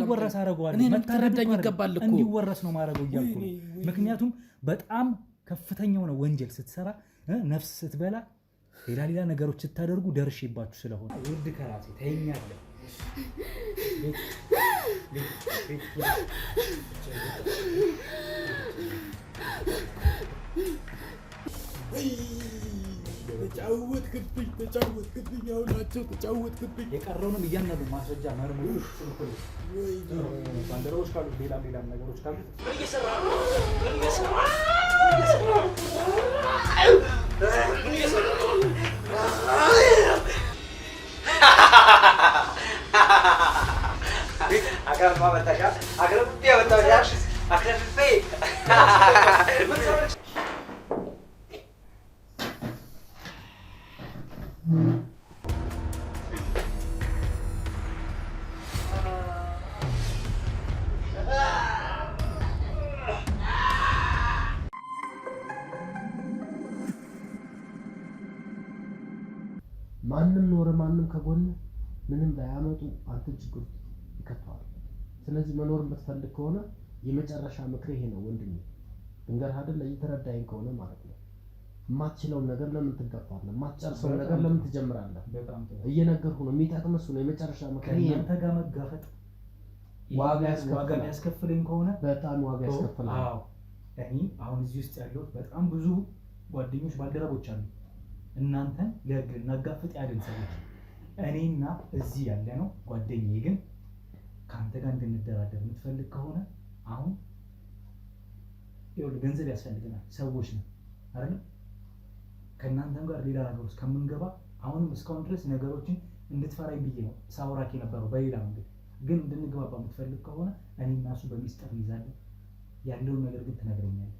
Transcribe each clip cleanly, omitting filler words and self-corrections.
እንዲወረስ አደርገዋለሁ። እኔንም መታረድ ትረዳኝ እኮ ይገባል እኮ። እንዲወረስ ነው ማድረገው እያልኩ ነው። ወይኔ፣ ወይኔ። ምክንያቱም በጣም ከፍተኛ የሆነ ወንጀል ስትሰራ፣ ነፍስ ስትበላ፣ ሌላ ሌላ ነገሮች ስታደርጉ ደርሼባችሁ ስለሆነ ውድ ከራሴ ተይኛለህ። ቤት ቤት ቤት ተጫወትክብኝ፣ ተጫወትክብኝ፣ አሁናቸው ተጫወትክብኝ። የቀረውንም እያንዳንዱ ማስረጃ መርምሩ። ባልደረቦች ካሉ፣ ሌላም ሌላም ነገሮች ካሉ። ማንም ኖረ ማንም ከጎን ምንም ባያመጡ አንተን ችግር ውስጥ ይከተዋል። ስለዚህ መኖር የምትፈልግ ከሆነ የመጨረሻ ምክር ይሄ ነው ወንድሜ። ልንገርህ አይደል፣ እየተረዳኸኝ ከሆነ ማለት ነው። የማትችለውን ነገር ለምን ትጋፋለህ? የማትጨርሰውን ነገር ለምን ትጀምራለህ? በጣም ጥሩ። እየነገርኩህ ነው። የሚጠቅም እሱ ነው። የመጨረሻ ምክር ይሄ ነው። ከእናንተ ጋር መጋፈጥ ዋጋ ያስከፍላል። ዋጋ የሚያስከፍለኝ ከሆነ በጣም ዋጋ ያስከፍላል። አዎ፣ እኔ አሁን እዚህ ውስጥ ያለሁት በጣም ብዙ ጓደኞች፣ ባልደረቦች አሉ። እናንተን ለህግ ልናጋፍጥ ያለን ሰዎች እኔና እዚህ ያለ ነው ጓደኛዬ። ግን ከአንተ ጋር እንድንደራደር የምትፈልግ ከሆነ አሁን ይኸውልህ ገንዘብ ያስፈልገናል። ሰዎች ነው አይደል? ከእናንተም ጋር ሌላ ነገር ውስጥ ከምንገባ አሁንም እስካሁን ድረስ ነገሮችን እንድትፈራኝ ብዬ ነው ሳውራክ የነበረው በሌላ መንገድ። ግን እንድንግባባ የምትፈልግ ከሆነ እኔ እና እሱ በሚስጥር እንይዛለን። ያለውን ነገር ግን ትነግረኛለህ፣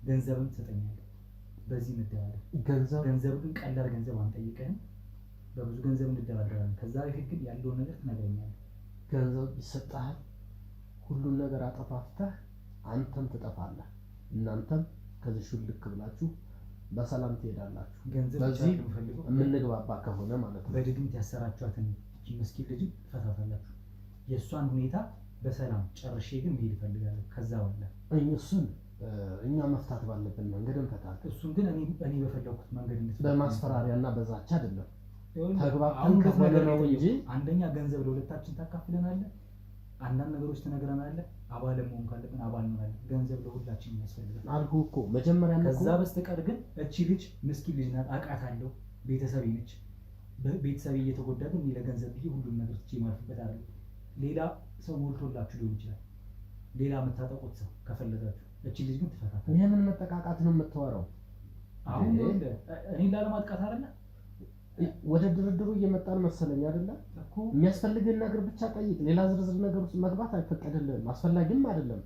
ገንዘብም ትሰጠኛለህ። በዚህ እንደራደር። ገንዘብ ገንዘብ ግን ቀላል ገንዘብ አንጠይቅህም፣ በብዙ ገንዘብ እንደራደራለን። ከዛ በፊት ግን ያለውን ነገር ትነግረኛለህ። ገንዘብ ይሰጥሃል። ሁሉን ነገር አጠፋፍተህ አንተም ትጠፋለህ። እናንተም ከዚህ ሹልክ ብላችሁ በሰላም ትሄዳላችሁ። ገንዘብ ብቻ በዚህ የምፈልገው የምንግባባ ከሆነ ማለት ነው። በድግምት ያሰራችኋትን ይህቺን ምስኪን ልጅ ትፈታታላችሁ። የእሷን ሁኔታ በሰላም ጨርሼ ግን መሄድ እፈልጋለሁ። ከዛ በኋላ እሱን እኛ መፍታት ባለብን መንገድ እንፈታለን። እሱን ግን እኔ በፈለኩት መንገድ እንድትፈታ በማስፈራሪያ እና በዛቻ አይደለም። ይኸውልህ፣ ተግባብተን አሁን ሁለት ከሆነ ነገር ነው ነው እንጂ የጠየኩህ። አንደኛ ገንዘብ ለሁለታችን ታካፍለናለህ፣ አንዳንድ ነገሮች ትነግረናለህ። አባል መሆን ካለብን አባል እንሆናለን። ገንዘብ ለሁላችን ያስፈልጋል። አልኩህ እኮ መጀመሪያ እኮ ከዛ በስተቀር ግን እቺ ልጅ ምስኪን ልጅ ናት፣ አውቃታለሁ፣ ቤተሰቤ ነች። ቤተሰቤ እየተጎዳ ግን እኔ ለገንዘብ ብዬ ሁሉም ነገር ትቼ ማልፍበት አይደለም። ሌላ ሰው ሞልቶላችሁ ሊሆን ይችላል፣ ሌላ የምታጠቁት ሰው ከፈለጋችሁ። እቺ ልጅ ግን ትፈታታለህ። ይህንን መጠቃቃት ነው የምታወራው። አሁን እንዴ? ይኸውልህ፣ እኔን ላለማጥቃት አይደለ ወደ ድርድሩ እየመጣን መሰለኝ አይደለ? እኮ። የሚያስፈልግህን ነገር ብቻ ጠይቅ። ሌላ ዝርዝር ነገር ውስጥ መግባት አይፈቀድልህም፣ አስፈላጊም አይደለም።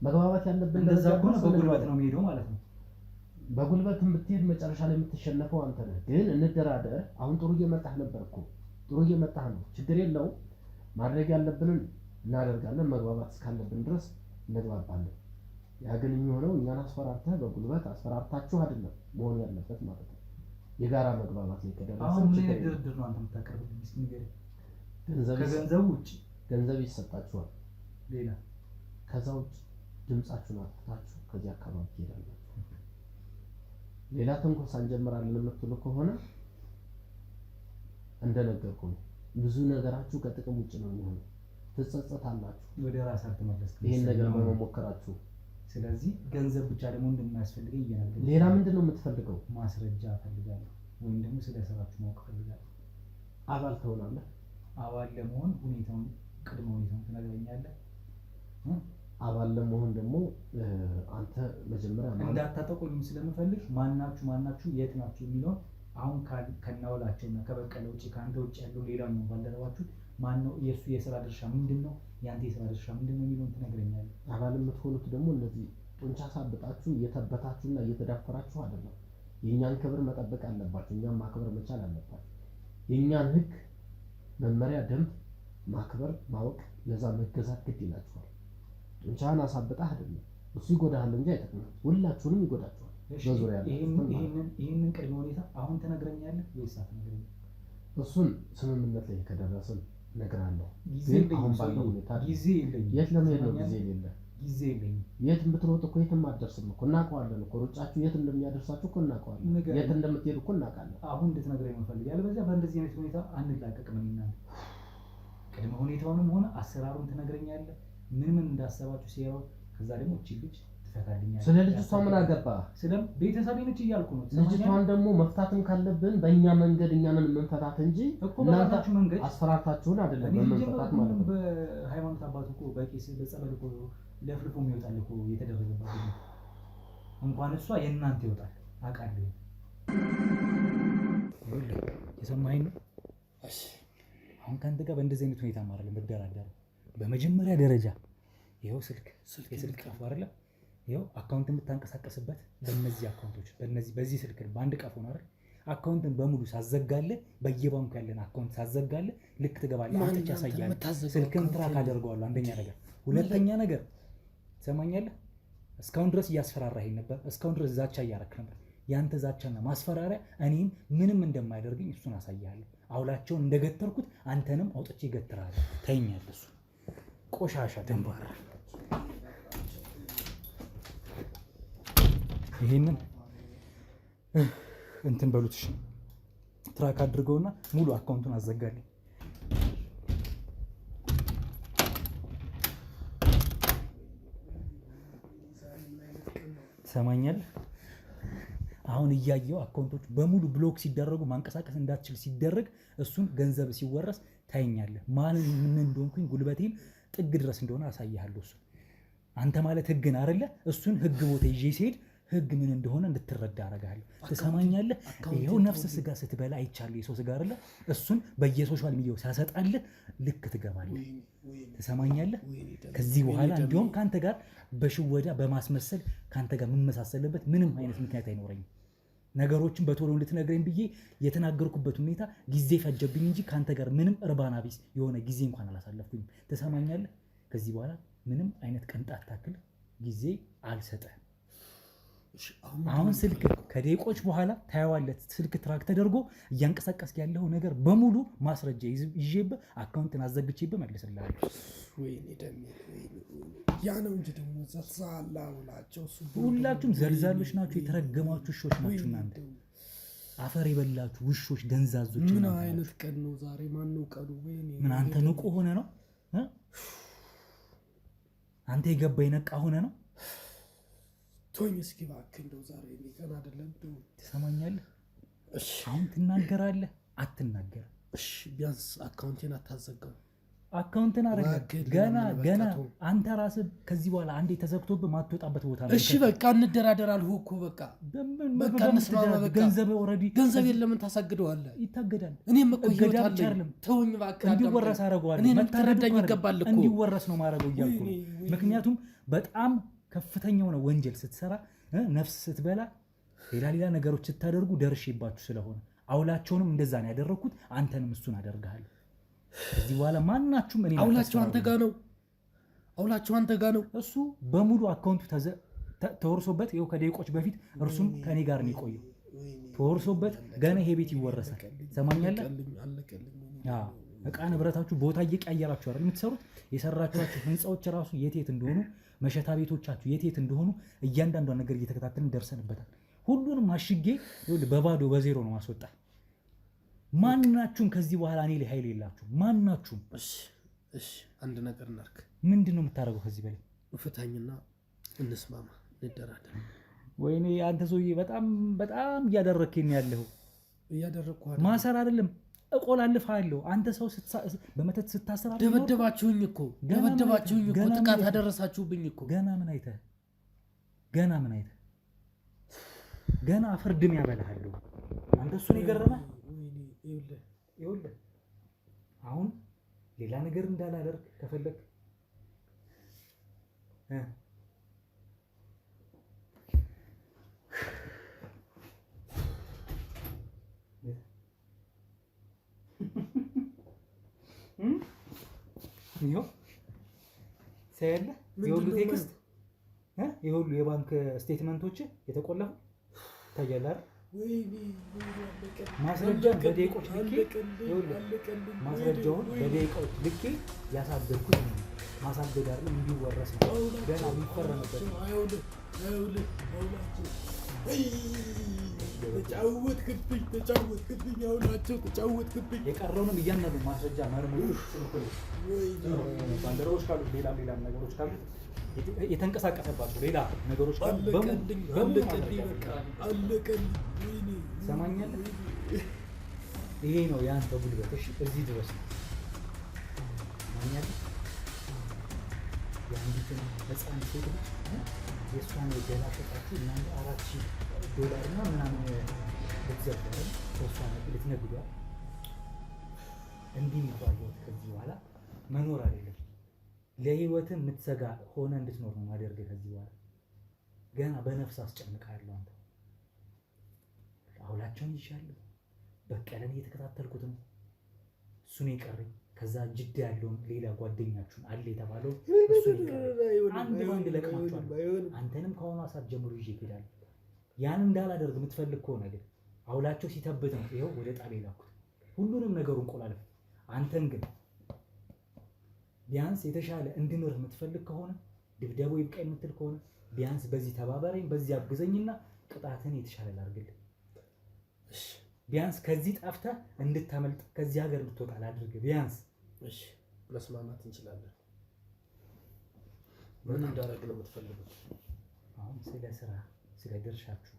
መግባባት ያለብን እንደዛ ደረጃ ከሆነ ድረስ በጉልበት እንግባባ። ነው የሚሄደው ማለት ነው። በጉልበትም ብትሄድ መጨረሻ ላይ የምትሸነፈው አንተ ነህ። ግን እንደራደር። አሁን ጥሩ እየመጣህ ነበር እኮ፣ ጥሩ እየመጣህ ነው። ችግር የለውም። ማድረግ ያለብንን እናደርጋለን። መግባባት እስካለብን ድረስ እንግባባለን። ያ ግን የሚሆነው እኛን አስፈራርተህ በጉልበት አስፈራርታችሁ አይደለም መሆን ያለበት ማለት ነው። የጋራ መግባባት ላይ ከደረስን አሁን ምን ችግር አይነት የለውም። ድርድር ነው አንተ የምታቀርብልኝ? እስኪ ንገረኝ። ገንዘብ ከገንዘቡ ውጭ ገንዘብ ይሰጣችኋል። ሌላ ከዛ ውጭ ድምጻችሁን አጥፍታችሁ ከዚህ አካባቢ ትሄዳላችሁ። ሌላ ትንኮሳ እንጀምራለን የምትሉ ከሆነ እንደነገርኩ ነው። ብዙ ነገራችሁ ከጥቅም ውጭ ነው የሚሆነው። ትጸጸታላችሁ ወደ ራስ አልተመለስክም ይሄን ነገር መሰለኝ። በመሞከራችሁ። ስለዚህ ገንዘብ ብቻ ደግሞ እንደማያስፈልገኝ እየነገርኩህ ሌላ ምንድን ነው የምትፈልገው? ማስረጃ እፈልጋለሁ፣ ወይም ደግሞ ስለ ስራችሁ ማወቅ እፈልጋለሁ። አባል ትሆናለህ። አባል ለመሆን ሁኔታውን ቅድመ ሁኔታውን ትነግረኛለህ። አባል ለመሆን ደግሞ አንተ መጀመሪያ ማለት እንዳታጠቁኝም ስለምፈልግ ማናችሁ ማናችሁ የት ናችሁ የሚለውን አሁን ከናውላቸው እና ከበቀለ ውጭ ከአንተ ውጭ ያለው ሌላኛው ባልደረባችሁ ማነው? የእሱ የስራ ድርሻ ምንድን ነው? የአንተ የስራ ድርሻ ምንድን ነው የሚለውን ትነግረኛለህ። አባል የምትሆኑት ደግሞ እንደዚህ ጡንቻ ሳብጣችሁ እየተበታችሁና እየተዳፈራችሁ አይደለም። የእኛን ክብር መጠበቅ አለባችሁ። እኛን ማክበር መቻል አለባችሁ። የእኛን ሕግ፣ መመሪያ፣ ደንብ ማክበር ማወቅ፣ ለዛ መገዛት ግድ ይላችኋል። ጡንቻህን አሳብጣህ አይደለም፣ እሱ ይጎዳሃል እንጂ አይጠቅምህም። ሁላችሁንም ይጎዳችኋል። እሺ፣ በዙሪያ ያላችሁትን ማለት ነው። ይሄንን ቅድመ ሁኔታ አሁን ትነግረኛለህ ወይስ አትነግረኝም? እሱን ስምምነት ላይ ከደረስን እነግርሃለሁ። ጊዜ ግን የለኝም አሁን ባለው ሰውዬ፣ ሁኔታ ጊዜ የለኝም። የት ለመሄድ ነው ትሰማኛለህ? ጊዜ የሌለ? ጊዜ የለኝም። የት ብትሮጥ እኮ የትም አትደርስም እኮ እናውቀዋለን እኮ ሩጫችሁ የት እንደሚያደርሳችሁ እኮ እናውቀዋለን። ንገረኝ። የት እንደምትሄዱ እኮ እናውቃለን። አሁን እንድትነግረኝ ነው የምፈልገው። ያለበለዚያ በእንደዚህ አይነት ሁኔታ አንላቀቅም። እኔና አንተ ቅድመ ሁኔታውንም ሆነ አሰራሩን ትነግረኛለህ፣ ምን ምን እንዳሰባችሁ ሴራው። ከዛ ደግሞ እቺ ልጅ ትፈታልኛለህ። ስለ ልጅቷ ምን አገባ? ስለ ቤተሰቤ ነች እያልኩ ነው። ትሰማኛለህ? ልጅቷን ደግሞ መፍታትም ካለብን በእኛ መንገድ እኛንን የምንፈታት እንጂ እኮ እናንተ በራሳችሁ መንገድ አስፈራርታችሁን አይደለም እኔ ሲጀመር የምንፈታት እኮ ማለት ነው። በሃይማኖት አባት እኮ በቄስ በጸበል እኮ ለፍልፎ የሚወጣል እኮ የተደረገባት ልጅ ነው። እንኳን እሷ የእናንተ ይወጣል አውቃለሁ። ይኸውልህ የሰማኸኝ ነው። አሁን ከአንተ ጋር በእንደዚህ አይነት ሁኔታ አይደለም የምደራደረው። በመጀመሪያ ደረጃ ይኸው ስልክ የስልክ ቀፎ አይደለ? ይኸው account የምታንቀሳቀስበት በእነዚህ account ኦች በእነዚህ በዚህ ስልክ በአንድ ቀፎ ነው አይደል? አካውንትን በሙሉ ሳዘጋልህ በየባንኩ ያለን account ሳዘጋልህ ልክ ትገባለህ። ማን አምጥቼ አንተ ያሳያለሁ። የምታዘጋው ስልክን account track የለም። አደርገዋለሁ። አንደኛ ነገር። ሁለተኛ ነገር ትሰማኛለህ? እስካሁን ድረስ እያስፈራራኸኝ ነበር። እስካሁን ድረስ ዛቻ እያረክ ነበር። ያንተ ዛቻና ማስፈራሪያ እኔን ምንም እንደማያደርገኝ እሱን አሳይሃለሁ። አውላቸውን እንደገተርኩት አንተንም አውጥቼ እገትርሃለሁ። ተይኛለህ። እሱ ቆሻሻ ደንባራ። ይሄንን እንትን በሉት እሺ፣ track አድርገውና ሙሉ account ኡን አዘጋልኝ። ትሰማኛለህ? አሁን እያየው account ኦች በሙሉ block ሲደረጉ ማንቀሳቀስ እንዳትችል ሲደረግ እሱን ገንዘብ ሲወረስ ታየኛለህ። ማን ምን እንደሆንኩኝ ጉልበቴን ጥግ ድረስ እንደሆነ አሳይሃለሁ። እሱን አንተ ማለት ህግን አይደለ? እሱን ህግ ቦታ ይዤ ሲሄድ ህግ ምን እንደሆነ እንድትረዳ አደርግሃለሁ። ትሰማኛለህ? ይኸው ነፍስ ስጋ ስትበላ አይቻለሁ። የሰው ስጋ አይደለ? እሱን በየ social media ው ሳሰጣልህ ልክ ትገባለህ። ትሰማኛለህ? ከዚህ በኋላ እንዲሁም ከአንተ ጋር በሽወዳ በማስመሰል ከአንተ ጋር የምመሳሰልበት ምንም አይነት ምክንያት አይኖረኝም። ነገሮችን በቶሎ እንድትነግረኝ ብዬ የተናገርኩበት ሁኔታ ጊዜ ፈጀብኝ እንጂ ከአንተ ጋር ምንም እርባና ቢስ የሆነ ጊዜ እንኳን አላሳለፍኩኝም። ትሰማኛለህ? ከዚህ በኋላ ምንም አይነት ቅንጣት ታክል ጊዜ አልሰጠህም። አሁን ስልክ ከደቂቆች በኋላ ታየዋለህ። ስልክ track ተደርጎ እያንቀሳቀስክ ያለው ነገር በሙሉ ማስረጃ ይዤብህ አካውንትን አዘግቼብህ እመልስልሃለሁ። ወይኔ ደሜ፣ ወይኔ፣ ወይኔ። ያ ነው እንጂ ደግሞ ዘልዛላ ውላቸው እሱ ሁላችሁም ዘልዛሎች ናችሁ፣ የተረገማችሁ ውሾች ናችሁ። እናንተ አፈር የበላችሁ ውሾች፣ ደንዛዞች። ምን እናንተ አይነት ቀን ነው ዛሬ? ማን ነው ቀኑ? ወይኔ ምን አንተ ንቁ ሆነ ነው እ? አንተ የገባ የነቃ ሆነ ነው። ቶኝ እስኪ እባክህ እንደው ዛሬ እኔ ቀን አይደለም እንደው። ትሰማኛለህ? እሺ አሁን ትናገራለህ አትናገርም? እሺ፣ ቢያንስ account ኤን አታዘጋው። አካውንትን አይደለም እባክህ ገና ለምን በቃ ገና ተው። አንተ ራስህ ከዚህ በኋላ አንዴ ተዘግቶብህ ማትወጣበት ቦታ ነው። እሺ በቃ እንደራደር አልኩህ እኮ በቃ በቃ በምን እንስማማ ትደራደር? በቃ። ገንዘብ already ገንዘብ ለምን ታሳግደዋለህ? ይታገዳል። እኔም እኮ እገዳ ህይወት ብቻ አለኝ። አይደለም። ተወኝ እባክህ፣ እንዲወረስ አዳምጠኝ። አደርገዋለሁ። እኔንም መታረድ ትረዳኝ እኮ አይደለም፣ ይገባል እኮ። እንዲወረስ ነው ማድረገው እያልኩ ነው። ወይኔ፣ ወይኔ። ምክንያቱም በጣም ከፍተኛ የሆነ ወንጀል ስትሰራ ነፍስ ስትበላ፣ ሌላ ሌላ ነገሮች ስታደርጉ ደርሼባችሁ ስለሆነ አውላቸውንም እንደዛ ነው ያደረግኩት። አንተንም እሱን አደርግሃለሁ። ከዚህ በኋላ ማናችሁም እኔን አውላቸው አንተ አታስፈራሩኝም። ጋ ነው። አውላቸው አንተ ጋ ነው። እሱ በሙሉ account ኡ ተወርሶበት ይኸው ከደቂቆች በፊት እርሱም ከእኔ ጋር ነው የቆየው። ተወርሶበት ገና ይሄ ቤት ይወረሳል። ሰማኛለህ? አለቀልኝ። አዎ። እቃ ንብረታችሁ ቦታ እየቀያየራችሁ አይደል የምትሰሩት? የሰራችኋቸው ህንፃዎች ራሱ የት የት እንደሆኑ፣ መሸታ ቤቶቻችሁ የት የት እንደሆኑ እያንዳንዷን ነገር እየተከታተልን ደርሰንበታል። ሁሉንም አሽጌ ይኸውልህ በባዶ በዜሮ ነው ማስወጣ። ማናችሁም ከዚህ በኋላ እኔ ላይ ኃይል የላችሁ። ማናችሁም። እሺ እሺ፣ አንድ ነገር እናድርግ። ምንድን ነው የምታደርገው ከዚህ በላይ? ፍታኝና እንስማማ፣ እንደራደር። ወይኔ አንተ ሰውዬ በጣም በጣም እያደረግከኝ ያለኸው። እያደረግኩ አይደለም። ማሰር አይደለም እቆላልፍሃለሁ። አንተ ሰው በመተት ስታሰር አይደል የኖርከው? ደበደባችሁኝ እኮ ገና ምን ደበደባችሁኝ እኮ ገና ምን ጥቃት አይተህ? አደረሳችሁብኝ እኮ። ገና ምን አይተህ? ገና ምን አይተህ? ገና አፈር ድሜ ያበላሃለሁ። አንተ እሱን የገረመህ ወይኔ፣ ይኸውልህ ይኸውልህ አሁን ሌላ ነገር እንዳላደርግ ከፈለግ እ ይኸው ሳያለህ የሁሉ ምንድን ነው text የሁሉ የባንክ statement ኦች የተቆለፉ ይታያል አይደል? ወይኔ ወይኔ፣ አለቀልኝ፣ ማስረጃን በደቂቃዎች ልኬ አለቀልኝ፣ ይኸውልህ፣ አለቀልኝ። ማስረጃውን ወይኔ፣ በደቂቃዎች ልኬ ያሳገድኩት ነው። ማሳገድ አይደለም እንዲወረስ ነው። ገና የሚፈረምበት ነው። አይውልህ አይውልህ አውላቸው፣ አይ ተጫወትክብኝ፣ ተጫወትክብኝ፣ አውላቸው ተጫወትክብኝ። የቀረውንም እያንዳንዱ ማስረጃ መርምሮ ስልኩ ላይ ወይኔ ባልደረቦች ካሉት፣ ሌላም ሌላም ነገሮች ካሉት፣ የተንቀሳቀሰባቸው ሌላ ነገሮች ካሉ በሙሉ አለቀልኝ፣ በሙሉ አለቀልኝ፣ ማስረጃ በቃ አለቀልኝ። ወይኔ ትሰማኛለህ? ይሄ ነው የአንተ ጉልበት። እሺ፣ እዚህ ድረስ ነው። ትሰማኛለህ? የአንዲትን ህፃን ሴት ልጅ የእሷን የገላ ሸጣችሁ እናንተ 4000 ዶላር እና ምናምን ልትዘርፉ አይደል? በእሷ ልትነግዱ አይደል? እንዲህ የሚባል ህይወት ከዚህ በኋላ መኖር አይደለም። ለህይወትህ የምትሰጋ ሆነ እንድትኖር ነው ማደርግህ። ከዚህ በኋላ ገና በነፍስ አስጨንቅሃለሁ። አንተ አውላቸውን ይዣለሁ። በቀለን እየተከታተልኩት ነው። እሱን የቀረኝ፣ ከዛ ጅዳ ያለውን ሌላ ጓደኛችሁን አለ የተባለው እሱን የቀረኝ። አንድ ባንድ ለቅማችኋለሁ። አንተንም ከአሁኗ ሰዓት ጀምሮ ይዤ እሄዳለሁ። ያን እንዳላደርግ የምትፈልግ ከሆነ ግን አውላቸው ሲተብት ነው ይኸው ወደ ጣቢያ የላኩት። ሁሉንም ነገሩን ቆላልፍ። አንተን ግን ቢያንስ የተሻለ እንድኖር የምትፈልግ ከሆነ፣ ድብደባው ይብቃ የምትል ከሆነ፣ ቢያንስ በዚህ ተባበረኝ፣ በዚህ አግዘኝና ቅጣትን የተሻለ ላድርግልህ። ቢያንስ ከዚህ ጠፍተህ እንድታመልጥ፣ ከዚህ ሀገር እንድትወጣ ላድርግህ። ቢያንስ እሺ፣ መስማማት እንችላለን። ምን እንዳደረግ ነው የምትፈልጉት? አሁን ስለ ስራ፣ ስለ ድርሻችሁ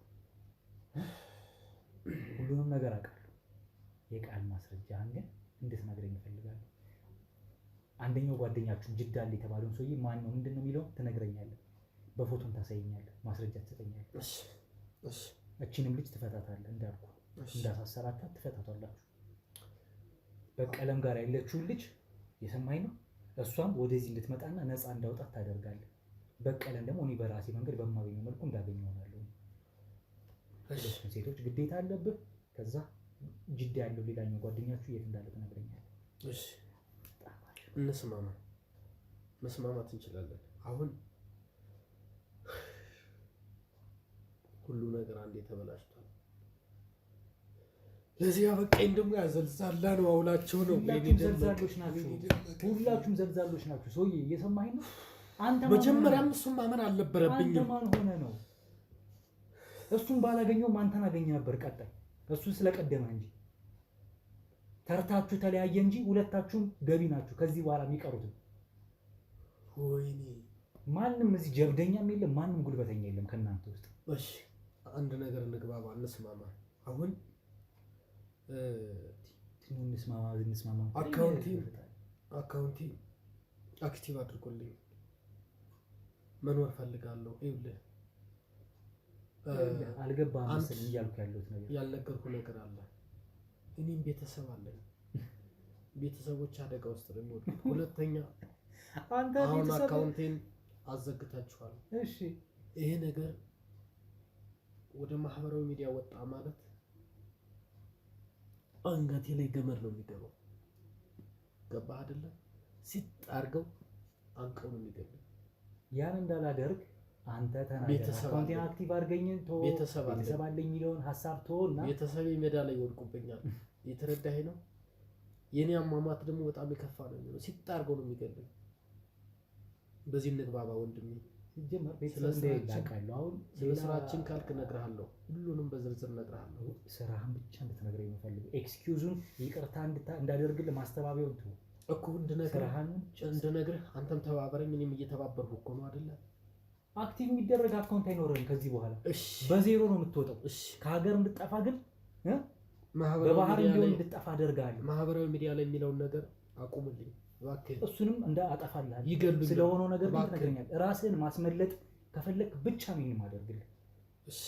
ሁሉንም ነገር አውቃለሁ። የቃል ማስረጃህን ግን እንድትነግረኝ እፈልጋለሁ። አንደኛው ጓደኛችሁ ጅዳ አለ የተባለውን ሰውዬ ማን ነው፣ ምንድን ነው የሚለውን ትነግረኛለህ። በፎቶም ታሳየኛለህ፣ ማስረጃ ትሰጠኛለህ። እሺ እሺ እቺንም ልጅ ትፈታታለህ፣ እንዳልኩ እንዳሳሰራችኋት ትፈታቷላችሁ። በቀለም ጋር ያለችውን ልጅ የሰማኝ ነው። እሷም ወደዚህ እንድትመጣና ነፃ እንዳውጣት ታደርጋለህ። በቀለን ደግሞ እኔ በራሴ መንገድ በማገኘው መልኩ እንዳገኘው ሆናለሁ። ሁለቱም ሴቶች ግዴታ አለብህ። ከዛ ጅዳ ያለው ሌላኛው ጓደኛችሁ የት እንዳለ ትነግረኛለህ። እሺ፣ እንስማማ፣ መስማማት እንችላለን። አሁን ሁሉ ነገር አንዴ ተበላሽቷል። ለዚህ ያበቃኝ ደግሞ ያዘልዛላ ነው፣ አውላቸው ነው። ወይኔ ሁላችሁም ደመቀ፣ ዘልዛሎች ናችሁ። ወይኔ ደመቀ። ሁላችሁም ዘልዛሎች ናችሁ። ሰውዬ እየሰማኸኝ ነው? አንተ ማን ሆነህ መጀመሪያም እሱን ማመን ነው? አንተ አልነበረብኝም። ማን ሆነ ነው? እሱን ባላገኘውም አንተን አገኘ ነበር። ቀጣይ እሱ ስለቀደመ እንጂ ተርታችሁ ተለያየ እንጂ ሁለታችሁም ገቢ ናችሁ። ከዚህ በኋላ የሚቀሩትም ወይኔ ማንም እዚህ ጀብደኛም የለም፣ ማንም ጉልበተኛ የለም ከእናንተ ውስጥ። እሺ፣ አንድ ነገር እንግባባ፣ እንስማማ። አሁን እንስማማ እንስማማ። አካውንቴን active አድርጎልኝ መኖር ፈልጋለሁ። ይኸውልህ አልገባህም አንድ መሰለኝ እያልኩ ያለሁት ነገር። ያልነገርኩ ነገር አለ። እኔም ቤተሰብ አለኝ። ቤተሰቦች አደጋ ውስጥ ነው የሚወድቁት። ሁለተኛ አንተ አሁን ቤተሰብ አካውንቴን አዘግታችኋል። እሺ ይሄ ነገር ወደ ማህበራዊ ሚዲያ ወጣ ማለት አንገቴ ላይ ገመድ ነው የሚገባው። ገባህ አይደለ? ሲጥ አድርገው አንቀው ነው የሚገባው። ያን እንዳላደርግ አንተ ተናገር። ቤተሰብ አካውንቴን አለኝ። active አድርገኝን ቶ ቤተሰብ አለኝ። ቤተሰብ አለኝ የሚለውን ሀሳብ ቶ እና ቤተሰቤ ሜዳ ላይ ይወድቁብኛል። የተረዳኸኝ ነው? የኔ አሟሟት ደግሞ በጣም የከፋ ነው የሚሆነው። ሲጥ አድርገው ነው የሚገሉኝ። በዚህ እንግባባ ወንድሜ። ሲጀመር ቤተሰብ ስለ እንደሌለ ስራችን- አውቃለሁ። አሁን ስለ ሌላ ስራችን ካልክ እነግርሃለሁ። ሁሉንም በዝርዝር እነግርሃለሁ። ስራህን ብቻ እንድትነግረኝ የምፈልገው፣ excuse ኡን ይቅርታ እንዳደርግልህ ማስተባበያውን ተው። እኮ እንድነግርህ ስራህን ብቻ እንድነግርህ አንተም ተባበረኝ፣ እኔም እየተባበርኩ እኮ ነው አይደለ? active የሚደረግ አካውንት አይኖርህም ከዚህ በኋላ። እሺ በዜሮ ነው የምትወጣው። እሺ። ከሀገር እንድጠፋ ግን እ? ማህበራዊ በባህር ሚዲያ እንዲሆን ላይ እንድጠፋ አደርግሃለሁ። ማህበራዊ ሚዲያ ላይ የሚለውን ነገር አቁምልኝ እባክህ። እሱንም እንደ አጠፋልሃለሁ። ይገሉኛል። ስለሆነው ነገር ግን እባክህ። ትነግረኛለህ። ራስህን ማስመለጥ ከፈለክ ብቻ ነው ይሄን የማደርግልህ። እሺ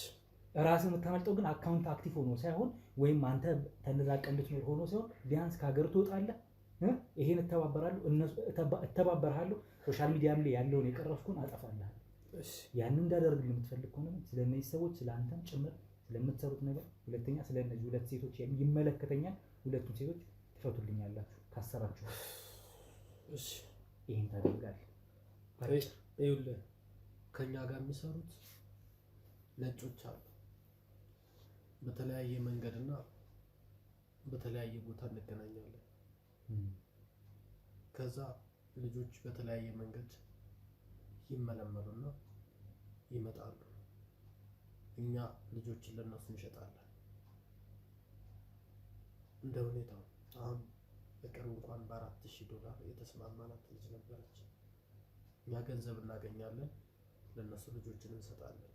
ራስህ የምታመልጠው ግን አካውንት active ሆኖ ሳይሆን ወይም አንተ ተንዛቀ እንድትኖር ሆኖ ሳይሆን ቢያንስ ከሀገር ትወጣለህ እ? ይሄን እተባበራለሁ፣ እነሱ እተባበርሃለሁ። social media ም ላይ ያለውን የቀረፍኩን አጠፋልሃለሁ። እሺ ያንን እንዳደርግልህ የምትፈልግ ከሆነ ግን ስለ እነዚህ ሰዎች፣ ስለ አንተም ጭምር ስለምትሰሩት ነገር፣ ሁለተኛ ስለ እነዚህ ሁለት ሴቶች ይመለከተኛል። ሁለቱም ሴቶች ትፈቱልኛላችሁ ካሰራችሁ። እሺ ይሄን ታደርጋለህ። ይኸውልህ ከኛ ጋር የሚሰሩት ነጮች አሉ። በተለያየ መንገድና በተለያየ ቦታ እንገናኛለን። ከዛ ልጆች በተለያየ መንገድ ይመለመሉና ይመጣሉ። እኛ ልጆችን ለእነሱ እንሸጣለን። እንደ ሁኔታው አሁን በቅርቡ እንኳን በ4,000 ዶላር የተስማማናት ልጅ ነበረች። እኛ ገንዘብ እናገኛለን፣ ለእነሱ ልጆችን እንሰጣለን።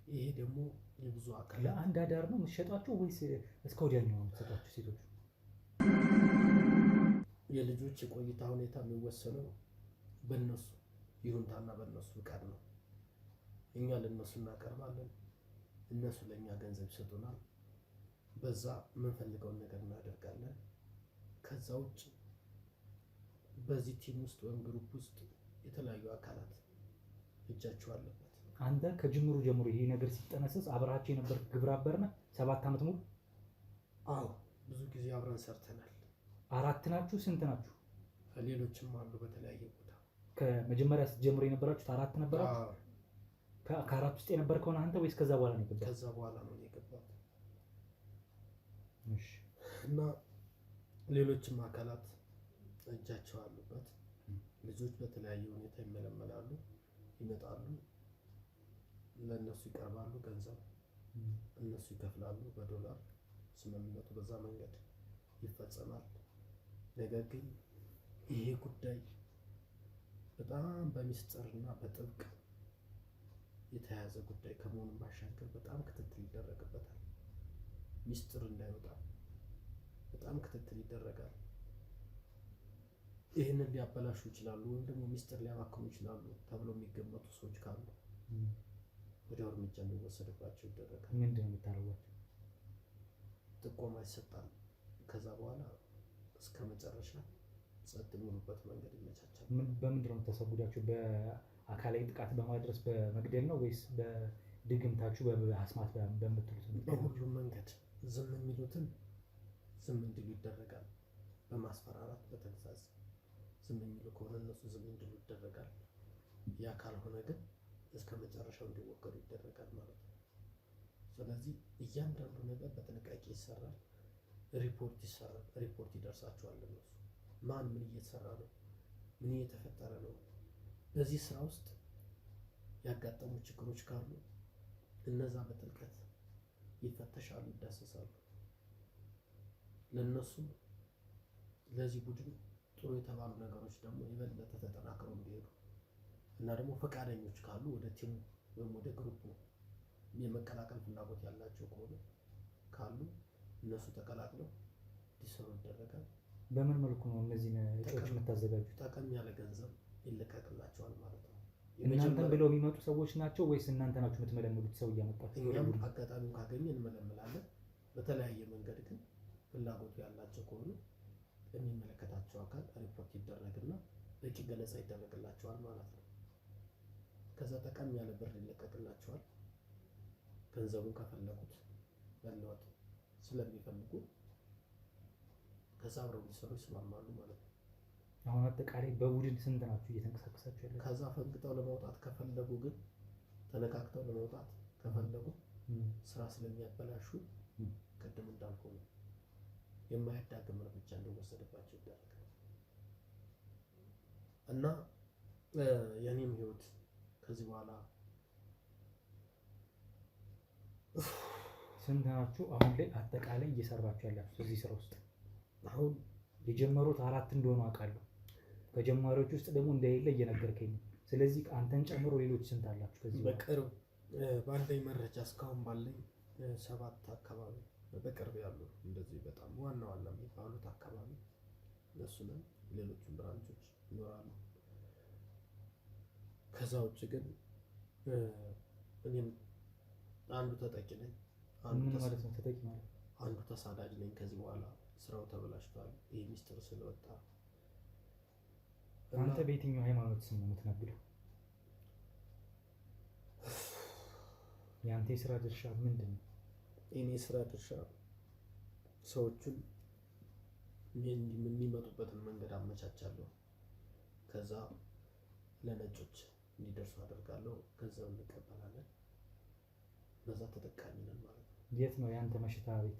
ይሄ ደግሞ የብዙ አካላት ለአንድ አዳር ነው የምትሸጧቸው ወይስ እስከ ወዲያኛው ነው የምትሰጧቸው ሴቶቹ? የልጆች የቆይታ ሁኔታ የሚወሰነው በእነሱ ይሁንታና በእነሱ ፍቃድ ነው። እኛ ለእነሱ እናቀርባለን፣ እነሱ ለእኛ ገንዘብ ይሰጡናል። በዛ የምንፈልገውን ነገር እናደርጋለን። ከዛ ውጭ በዚህ team ውስጥ ወይም group ውስጥ የተለያዩ አካላት እጃቸው አለበት። አንተ ከጅምሩ ጀምሮ ይሄ ነገር ሲጠነሰስ አብረሃቸው የነበር ግብረ አበር ነህ? 7 ዓመት ሙሉ? አዎ፣ ብዙ ጊዜ አብረን ሰርተናል። አራት ናችሁ? ስንት ናችሁ? ሌሎችም አሉ በተለያየ ቦታ። ከመጀመሪያ ስትጀምሩ የነበራችሁት አራት ነበራችሁ? አዎ። ከአራት ውስጥ የነበርከውን አንተ ወይስ ከዛ በኋላ ነው የገባው? ከዛ በኋላ ነው እኔ የገባሁት። እሺ። እና ሌሎችም አካላት እጃቸው አሉበት። ልጆች በተለያየ ሁኔታ ይመለመላሉ፣ ይመጣሉ፣ ለእነሱ ይቀርባሉ፣ ገንዘብ እነሱ ይከፍላሉ በዶላር። ስምምነቱ በዛ መንገድ ይፈጸማል። ነገር ግን ይሄ ጉዳይ በጣም በሚስጥርና በጥብቅ የተያዘ ጉዳይ ከመሆኑም ባሻገር በጣም ክትትል ይደረግበታል። ሚስጥር እንዳይወጣ በጣም ክትትል ይደረጋል። ይህንን ሊያበላሹ ይችላሉ ወይም ደግሞ ሚስጥር ሊያባክኑ ይችላሉ ተብሎ የሚገመቱ ሰዎች ካሉ ወዲያው እርምጃ እንዲወሰድባቸው ይደረጋል። ምንድን ነው የምታደርጓቸው? ጥቆማ ይሰጣል። ከዛ በኋላ እስከ መጨረሻ ጸጥ የሚሉበት መንገድ ይመቻቻል። በምንድን ነው የምታስወግዷቸው? በአካላዊ ጥቃት በማድረስ በመግደል ነው ወይስ በድግምታችሁ በአስማት በምትሉት ነው? በሁሉም መንገድ ዝም የሚሉትን ዝም እንዲሉ ይደረጋል። በማስፈራራት፣ በተግሳጽ ዝም የሚሉ ከሆነ እነሱ ዝም እንዲሉ ይደረጋል። ያ ካልሆነ ግን እስከ መጨረሻው እንዲወገዱ ይደረጋል ማለት ነው። ስለዚህ እያንዳንዱ ነገር በጥንቃቄ ይሰራል። ሪፖርት ይሰራል። ሪፖርት ይደርሳቸዋል እነሱ ማን ምን እየተሰራ ነው፣ ምን እየተፈጠረ ነው፣ በዚህ ስራ ውስጥ ያጋጠሙ ችግሮች ካሉ እነዛ በጥልቀት ይፈተሻሉ፣ ይዳሰሳሉ። ለእነሱም ለዚህ ቡድን ጥሩ የተባሉ ነገሮች ደግሞ የበለጠ ተጠናክረው እንዲሄዱ እና ደግሞ ፈቃደኞች ካሉ ወደ team ኡ ወይም ወደ group ኡ የመቀላቀል ፍላጎት ያላቸው ከሆነ ካሉ እነሱ ተቀላቅለው እንዲሰሩ ይደረጋል። በምን መልኩ ነው እነዚህን እጩዎች የምታዘጋጁት? ጠቀም ያለ ገንዘብ ይለቀቅላቸዋል ማለት ነው። እናንተን ብለው የሚመጡ ሰዎች ናቸው ወይስ እናንተ ናችሁ የምትመለምሉት ሰው እያመጣችሁ ወደ እኛም ቡድኑ? አጋጣሚውን ካገኘ እንመለምላለን። በተለያየ መንገድ ግን ፍላጎቱ ያላቸው ከሆነ ለሚመለከታቸው አካል ሪፖርት ይደረግና በቂ ገለጻ ይደረግላቸዋል ማለት ነው። ከዛ ጠቀም ያለ ብር ይለቀቅላቸዋል። ገንዘቡን ከፈለጉት መለወጥ ስለሚፈልጉ ከዛ አብረው እንዲሰሩ ይስማማሉ ማለት ነው። አሁን አጠቃላይ በቡድን ስንት ናችሁ እየተንቀሳቀሳችሁ ያላችሁ? ከዛ ፈንግጠው ለመውጣት ከፈለጉ ግን፣ ተነካክተው ለመውጣት ከፈለጉ ስራ ስለሚያበላሹ ቅድም እንዳልኩ ነው የማያዳግም እርምጃ እንዲወሰድባቸው ይደረጋል። እና የእኔም ህይወት ከዚህ በኋላ ስንት ናችሁ አሁን ላይ አጠቃላይ እየሰራችሁ ያላችሁ እዚህ ስራ ውስጥ? አሁን የጀመሩት አራት እንደሆኑ አውቃለሁ። ከጀማሪዎች ውስጥ ደግሞ እንደሌለ እየነገርከኝ ነው። ስለዚህ አንተን ጨምሮ ሌሎች ስንት አላችሁ ከዚህ በኋላ? በቅርብ ባለኝ መረጃ እስካሁን ባለኝ ሰባት አካባቢ በቅርብ ያሉ እንደዚህ በጣም ዋና ዋና የሚባሉት አካባቢ እነሱንም ሌሎቹን branch ኦች ይኖራሉ። ከዛ ውጭ ግን እኔም አንዱ ተጠቂ ነኝ። አንዱ ምን ማለት ነው ተጠቂ ማለት? አንዱ ተሳዳጅ ነኝ። ከዚህ በኋላ ስራው ተበላሽቷል። ይህ ሚስጥር ስለወጣ እና አንተ በየትኛው ሃይማኖት ስም ነው የምትነግደው? የአንተ የስራ ድርሻ ምንድን ነው? የኔ ስራ ድርሻ ሰዎቹን የሚመጡበትን መንገድ አመቻቻለሁ። ከዛ ለነጮች እንዲደርሱ አደርጋለሁ። ገንዘብ እንቀበላለን። በዛ ተጠቃሚ ነን ማለት ነው። የት ነው ያንተ መሸታ ቤት?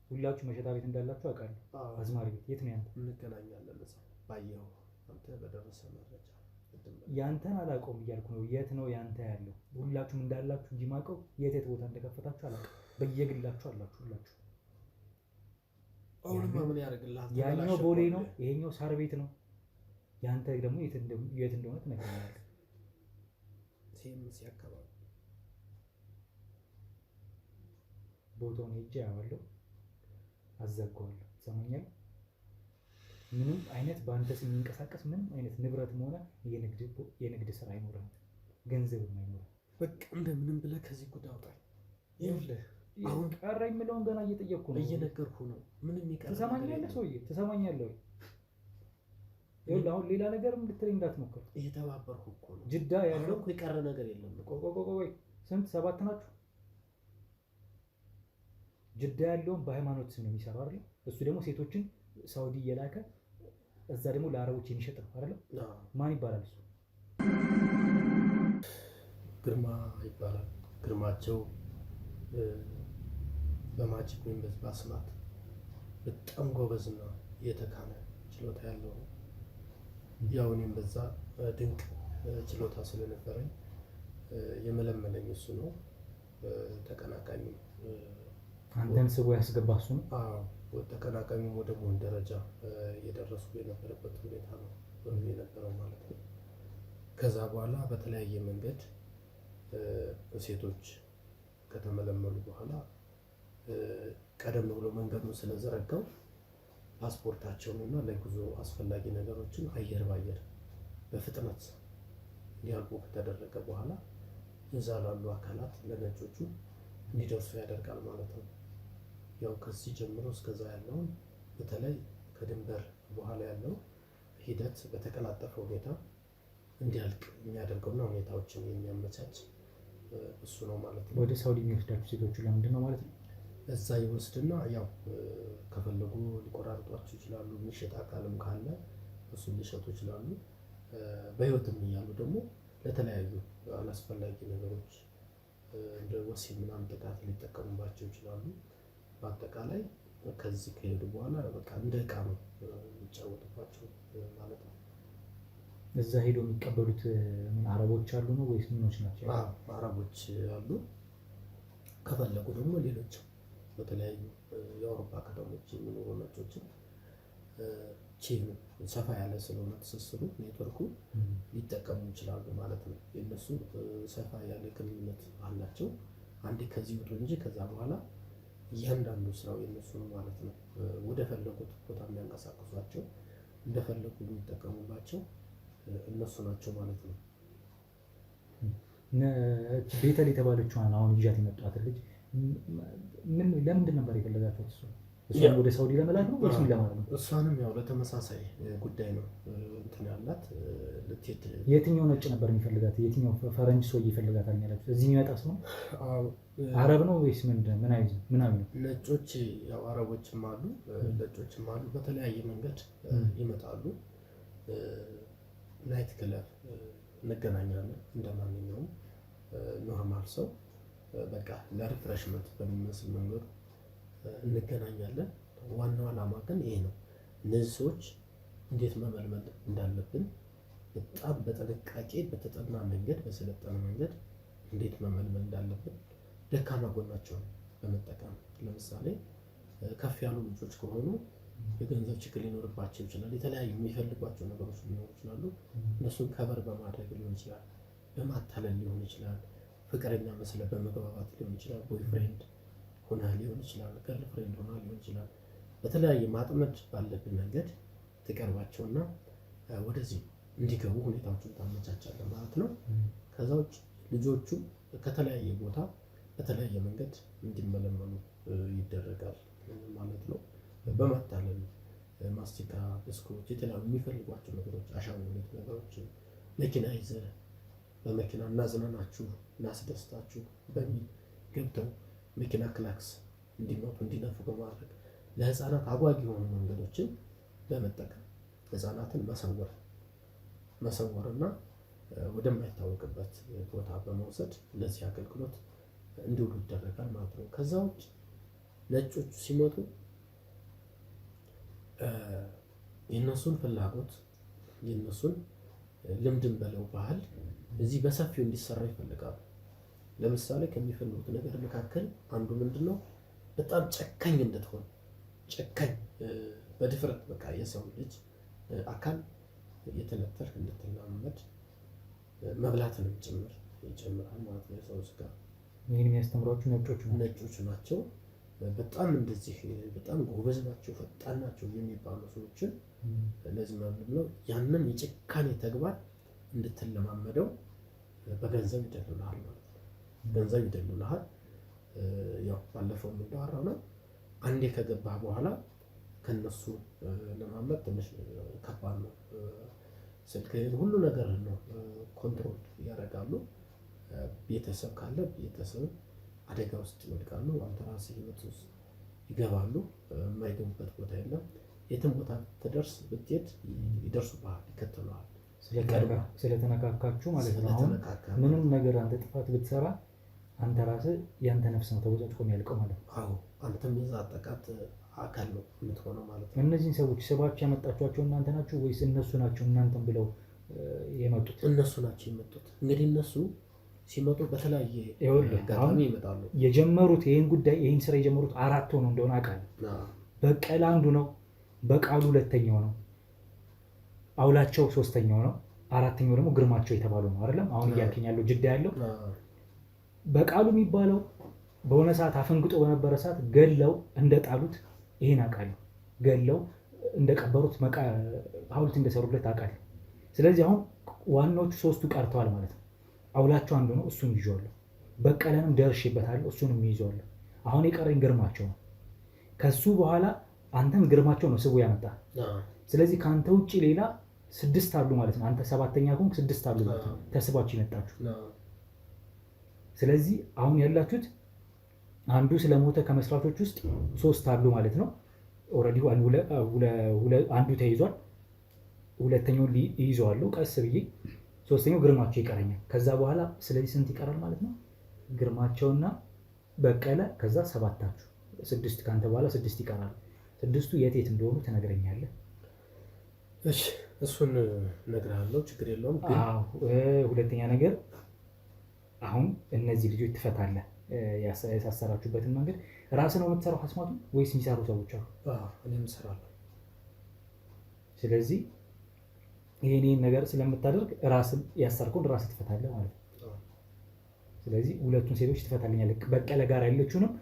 ሁላችሁ መሸታ ቤት እንዳላችሁ አውቃለሁ። አዝማሪ ቤት የት ነው ያንተ? እንገናኛለን እዛ ባየኸው አንተ በደረሰ መረጃ ያንተን አላውቀውም እያልኩ ነው። የት ነው ያንተ ያለው? ሁላችሁም እንዳላችሁ እንጂ የማውቀው የት የት ቦታ እንደከፈታችሁ አላውቅም። በየግላችሁ አላችሁ ሁላችሁ። አሁንማ ምን ያደርግልሃል? ያኛው ቦሌ ነው፣ ይሄኛው ሳር ቤት ነው። ያንተ ደግሞ የት እንደሆነ ትነግረኛለህ። ሲኤምሲ አካባቢ ቦታውን ሄጄ አየዋለሁ፣ አዘጋዋለሁ። ትሰማኛለህ? ምንም አይነት በአንተ ስም የሚንቀሳቀስ ምንም አይነት ንብረትም ሆነ የንግድ ስራ አይኖርህም፣ ገንዘብም አይኖርህም። በቃ እንደምንም ብለህ ከዚህ ጉድ አውጣኝ። ይኸውልህ አሁን ቀረ የሚለውን ገና እየጠየቅኩ ነው፣ እየነገርኩህ ነው። ምንም ይቀር ትሰማኛለህ? ሰውዬ ትሰማኛለህ ወይ? ይኸውልህ አሁን ሌላ ነገርም ልትለኝ እንዳትሞክር። እየተባበርኩ እኮ ነው። ጅዳ ያለው እኮ የቀረ ነገር የለም። ቆይ ቆይ ቆይ፣ ስንት ሰባት ናችሁ? ጅዳ ያለውን በሃይማኖት ስም ነው የሚሰራው አይደል? እሱ ደግሞ ሴቶችን ሳውዲ እየላከ እዛ ደግሞ ለአረቦች የሚሸጥ ነው አይደል? ማን ይባላል እሱ? ግርማ ይባላል። ግርማቸው በ magic ወይም በአስማት በጣም ጎበዝና የተካነ ችሎታ ያለው ነው። ያው እኔም በዛ ድንቅ ችሎታ ስለነበረኝ የመለመለኝ እሱ ነው። ተቀናቃኝ አንተን ስቦ ያስገባ እሱ ነው። አዎ ተቀናቃኙም ወደ መሆን ደረጃ እየደረስኩ የነበረበት ሁኔታ ነው የነበረው ማለት ነው። ከዛ በኋላ በተለያየ መንገድ ሴቶች ከተመለመሉ በኋላ ቀደም ብሎ መንገዱን ስለዘረጋው ፓስፖርታቸውን እና ለጉዞ አስፈላጊ ነገሮችን አየር ባየር በፍጥነት እንዲያልቁ ከተደረገ በኋላ እዛ ላሉ አካላት ለነጮቹ እንዲደርሱ ያደርጋል ማለት ነው። ያው ከዚህ ጀምሮ እስከዛ ያለውን በተለይ ከድንበር በኋላ ያለው ሂደት በተቀላጠፈ ሁኔታ እንዲያልቅ የሚያደርገውና ሁኔታዎችን የሚያመቻች እሱ ነው ማለት ነው። ወደ ሳውዲ የሚወስዳችሁ ሴቶቹ ለምንድን ነው ማለት ነው? እዛ ይወስድና ያው ከፈለጉ ሊቆራርጧቸው ይችላሉ። የሚሸጥ አካልም ካለ እሱን ሊሸጡ ይችላሉ። በህይወትም እያሉ ደግሞ ለተለያዩ አላስፈላጊ ነገሮች እንደ ወሲብ ምናምን ጥቃት ሊጠቀሙባቸው ይችላሉ። በአጠቃላይ ከዚህ ከሄዱ በኋላ በቃ እንደ እቃ ነው የሚጫወቱባቸው ማለት ነው። እዛ ሄዶ የሚቀበሉት ምን አረቦች አሉ ነው ወይስ ምኖች ናቸው? አረቦች አሉ። ከፈለጉ ደግሞ ሌሎች በተለያዩ የአውሮፓ ከተሞች የሚኖሩ ነጮችን chain ኑ ሰፋ ያለ ስለሆነ ትስስሩ ኔትወርኩ ሊጠቀሙ ይችላሉ ማለት ነው። የእነሱ ሰፋ ያለ ግንኙነት አላቸው። አንዴ ከዚህ ውጡ እንጂ ከዛ በኋላ እያንዳንዱ ስራው የእነሱ ነው ማለት ነው። ወደ ፈለጉት ቦታ የሚያንቀሳቅሷቸው እንደፈለጉ የሚጠቀሙባቸው እነሱ ናቸው ማለት ነው። ቤተል የተባለችዋን አሁን ይዣት የመጣኋትን ልጅ ለምንድን ነበር የፈለጋችኋት? እሱ እሷን ወደ ሳውዲ ለመላክ ነው ወይስ ምን ለማለት ነው? እሷንም ያው ለተመሳሳይ ጉዳይ ነው እንትን ያላት ልትሄድ። የትኛው ነጭ ነበር የሚፈልጋት? የትኛው ፈረንጅ ሰውዬ ይፈልጋታል ያላችሁት? እዚህ የሚመጣ ሰው ነው? አረብ ነው ወይስ ምንድን ምናምን ነው? ነጮች ያው አረቦችም አሉ ነጮችም አሉ። በተለያየ መንገድ ይመጣሉ። night club እንገናኛለን እንደ ማንኛውም normal ሰው በቃ ለ refreshment በሚመስል መንገዱ እንገናኛለን። ዋናው ዓላማ ግን ይሄ ነው። እነዚህ ሰዎች እንዴት መመልመል እንዳለብን በጣም በጥንቃቄ በተጠና መንገድ በሰለጠነ መንገድ እንዴት መመልመል እንዳለብን ደካማ ጎናቸውን በመጠቀም ለምሳሌ ከፍ ያሉ ልጆች ከሆኑ የገንዘብ ችግር ሊኖርባቸው ይችላል። የተለያዩ የሚፈልጓቸው ነገሮች ሊኖሩ ይችላሉ። እነሱን cover በማድረግ ሊሆን ይችላል፣ በማታለል ሊሆን ይችላል፣ ፍቅረኛ መስለ በመግባባት ሊሆን ይችላል፣ boyfriend ሆና ሊሆን ይችላል፣ girlfriend ሆና ሊሆን ይችላል። በተለያየ ማጥመድ ባለብን መንገድ ትቀርባቸውና ወደዚህ እንዲገቡ ሁኔታዎችን ታመቻቻለህ ማለት ነው። ከዛ ውጭ ልጆቹ ከተለያየ ቦታ በተለያየ መንገድ እንዲመለመሉ ይደረጋል ማለት ነው። በማታለል ማስቲካ፣ ብስኩት፣ የተለያዩ የሚፈልጓቸው ነገሮች፣ አሻንጉሊት ነገሮችን መኪና ይዘህ በመኪና እናዝናናችሁ እናስደስታችሁ በሚል ገብተው መኪና ክላክስ እንዲመቱ እንዲነፉ በማድረግ ለህፃናት አጓጊ የሆኑ መንገዶችን በመጠቀም ህፃናትን መሰወር መሰወርና ወደማይታወቅበት ቦታ በመውሰድ ለዚህ አገልግሎት እንዲውሉ ይደረጋል ማለት ነው። ከዛ ውጭ ነጮቹ ሲመጡ የእነሱን ፍላጎት፣ የእነሱን ልምድን በለው ባህል እዚህ በሰፊው እንዲሰራ ይፈልጋሉ። ለምሳሌ ከሚፈልጉት ነገር መካከል አንዱ ምንድን ነው? በጣም ጨካኝ እንድትሆን፣ ጨካኝ፣ በድፍረት በቃ የሰው ልጅ አካል እየተነተልክ እንድትላመድ፣ መብላትንም ጭምር ይጨምራል ማለት ነው። የሰው ስጋ። ይህን የሚያስተምሯችሁ ነጮቹ ናቸው። ነጮች ናቸው። በጣም እንደዚህ በጣም ጎበዝ ናቸው፣ ፈጣን ናቸው የሚባሉ ሰዎችን ለዚህ ብለው ያንን የጭካኔ ተግባር እንድትለማመደው በገንዘብ ይደልልሃል ማለት ነው። ገንዘብ ይደልልሃል። ያው ባለፈው እንዳወራው ነው። አንዴ ከገባህ በኋላ ከነሱ ለማምለጥ ትንሽ ከባድ ነው። ስልክህን ሁሉ ነገር ነው control ያደርጋሉ። ቤተሰብ ካለ ቤተሰብ አደጋ ውስጥ ይወድቃሉ። አንተ ራስህ ህይወት ውስጥ ይገባሉ። የማይገቡበት ቦታ የለም። የትም ቦታ ትደርስ ብትሄድ ይደርሱብሃል፣ ይከተሉሃል። ስለተነካካችሁ ማለት ነው። አሁን ምንም ነገር አንተ ጥፋት ብትሰራ አንተ ራስህ ያንተ ነፍስ ነው ተቦጫጭቆ የሚያልቀው ማለት ነው። አዎ፣ አንተም የዛ ጥቃት አካል ነው የምትሆነው ማለት ነው። እነዚህን ሰዎች ስባችሁ ያመጣችኋቸው እናንተ ናችሁ ወይስ እነሱ ናቸው እናንተን ብለው የመጡት? እነሱ ናቸው የመጡት። እንግዲህ እነሱ ሲመጡ በተለያየ አጋጣሚ ይመጣሉ። የጀመሩት ይህን ጉዳይ፣ ይህን ስራ የጀመሩት አራት ሆነው እንደሆነ አውቃለሁ። በቀለ አንዱ ነው፣ በቃሉ ሁለተኛው ነው፣ አውላቸው ሶስተኛው ነው፣ አራተኛው ደግሞ ግርማቸው የተባለው ነው አይደለም? አሁን እያልከኝ ያለው ጅዳ ያለው በቃሉ የሚባለው በሆነ ሰዓት አፈንግጦ በነበረ ሰዓት ገለው እንደጣሉት ይሄን አውቃለሁ። ገለው እንደቀበሩት፣ ሐውልት እንደሰሩለት አውቃለሁ። ስለዚህ አሁን ዋናዎቹ ሶስቱ ቀርተዋል ማለት ነው። አውላቸው አንዱ ነው፣ እሱን ይዤዋለሁ። በቀለንም ደርሼበታለሁ፣ እሱንም ይዤዋለሁ። አሁን የቀረኝ ግርማቸው ነው። ከሱ በኋላ አንተን ግርማቸው ነው ስቡ ያመጣ። ስለዚህ ከአንተ ውጭ ሌላ ስድስት አሉ ማለት ነው። አንተ ሰባተኛ ከሆንክ ስድስት አሉ ማለት ነው ተስባችሁ የመጣችሁ። ስለዚህ አሁን ያላችሁት አንዱ ስለሞተ ከመስራቾች ውስጥ ሶስት አሉ ማለት ነው። Already አንዱ ተይዟል፣ ሁለተኛውን ይይዘዋለሁ ቀስ ብዬ፣ ሶስተኛው ግርማቸው ይቀረኛል። ከዛ በኋላ ስለዚህ ስንት ይቀራል ማለት ነው? ግርማቸውና በቀለ፣ ከዛ ሰባታችሁ ስድስት፣ ከአንተ በኋላ ስድስት ይቀራሉ። ስድስቱ የት የት እንደሆኑ ትነግረኛለህ። እሺ፣ እሱን እነግርሃለሁ፣ ችግር የለውም። ግን ሁለተኛ ነገር አሁን እነዚህ ልጆች ትፈታለህ። ያሳሰራችሁበትን መንገድ ራስህ ነው የምትሰራው ሀስማቱ ወይስ የሚሰሩ ሰዎች አሉ? እኔም እሰራለሁ። ስለዚህ ይሄን ነገር ስለምታደርግ ራስህ ያሰርከውን ራስህ ትፈታለህ ማለት ነው። ስለዚህ ሁለቱን ሴቶች ትፈታልኛለህ። በቀለ ጋር ያለችውንም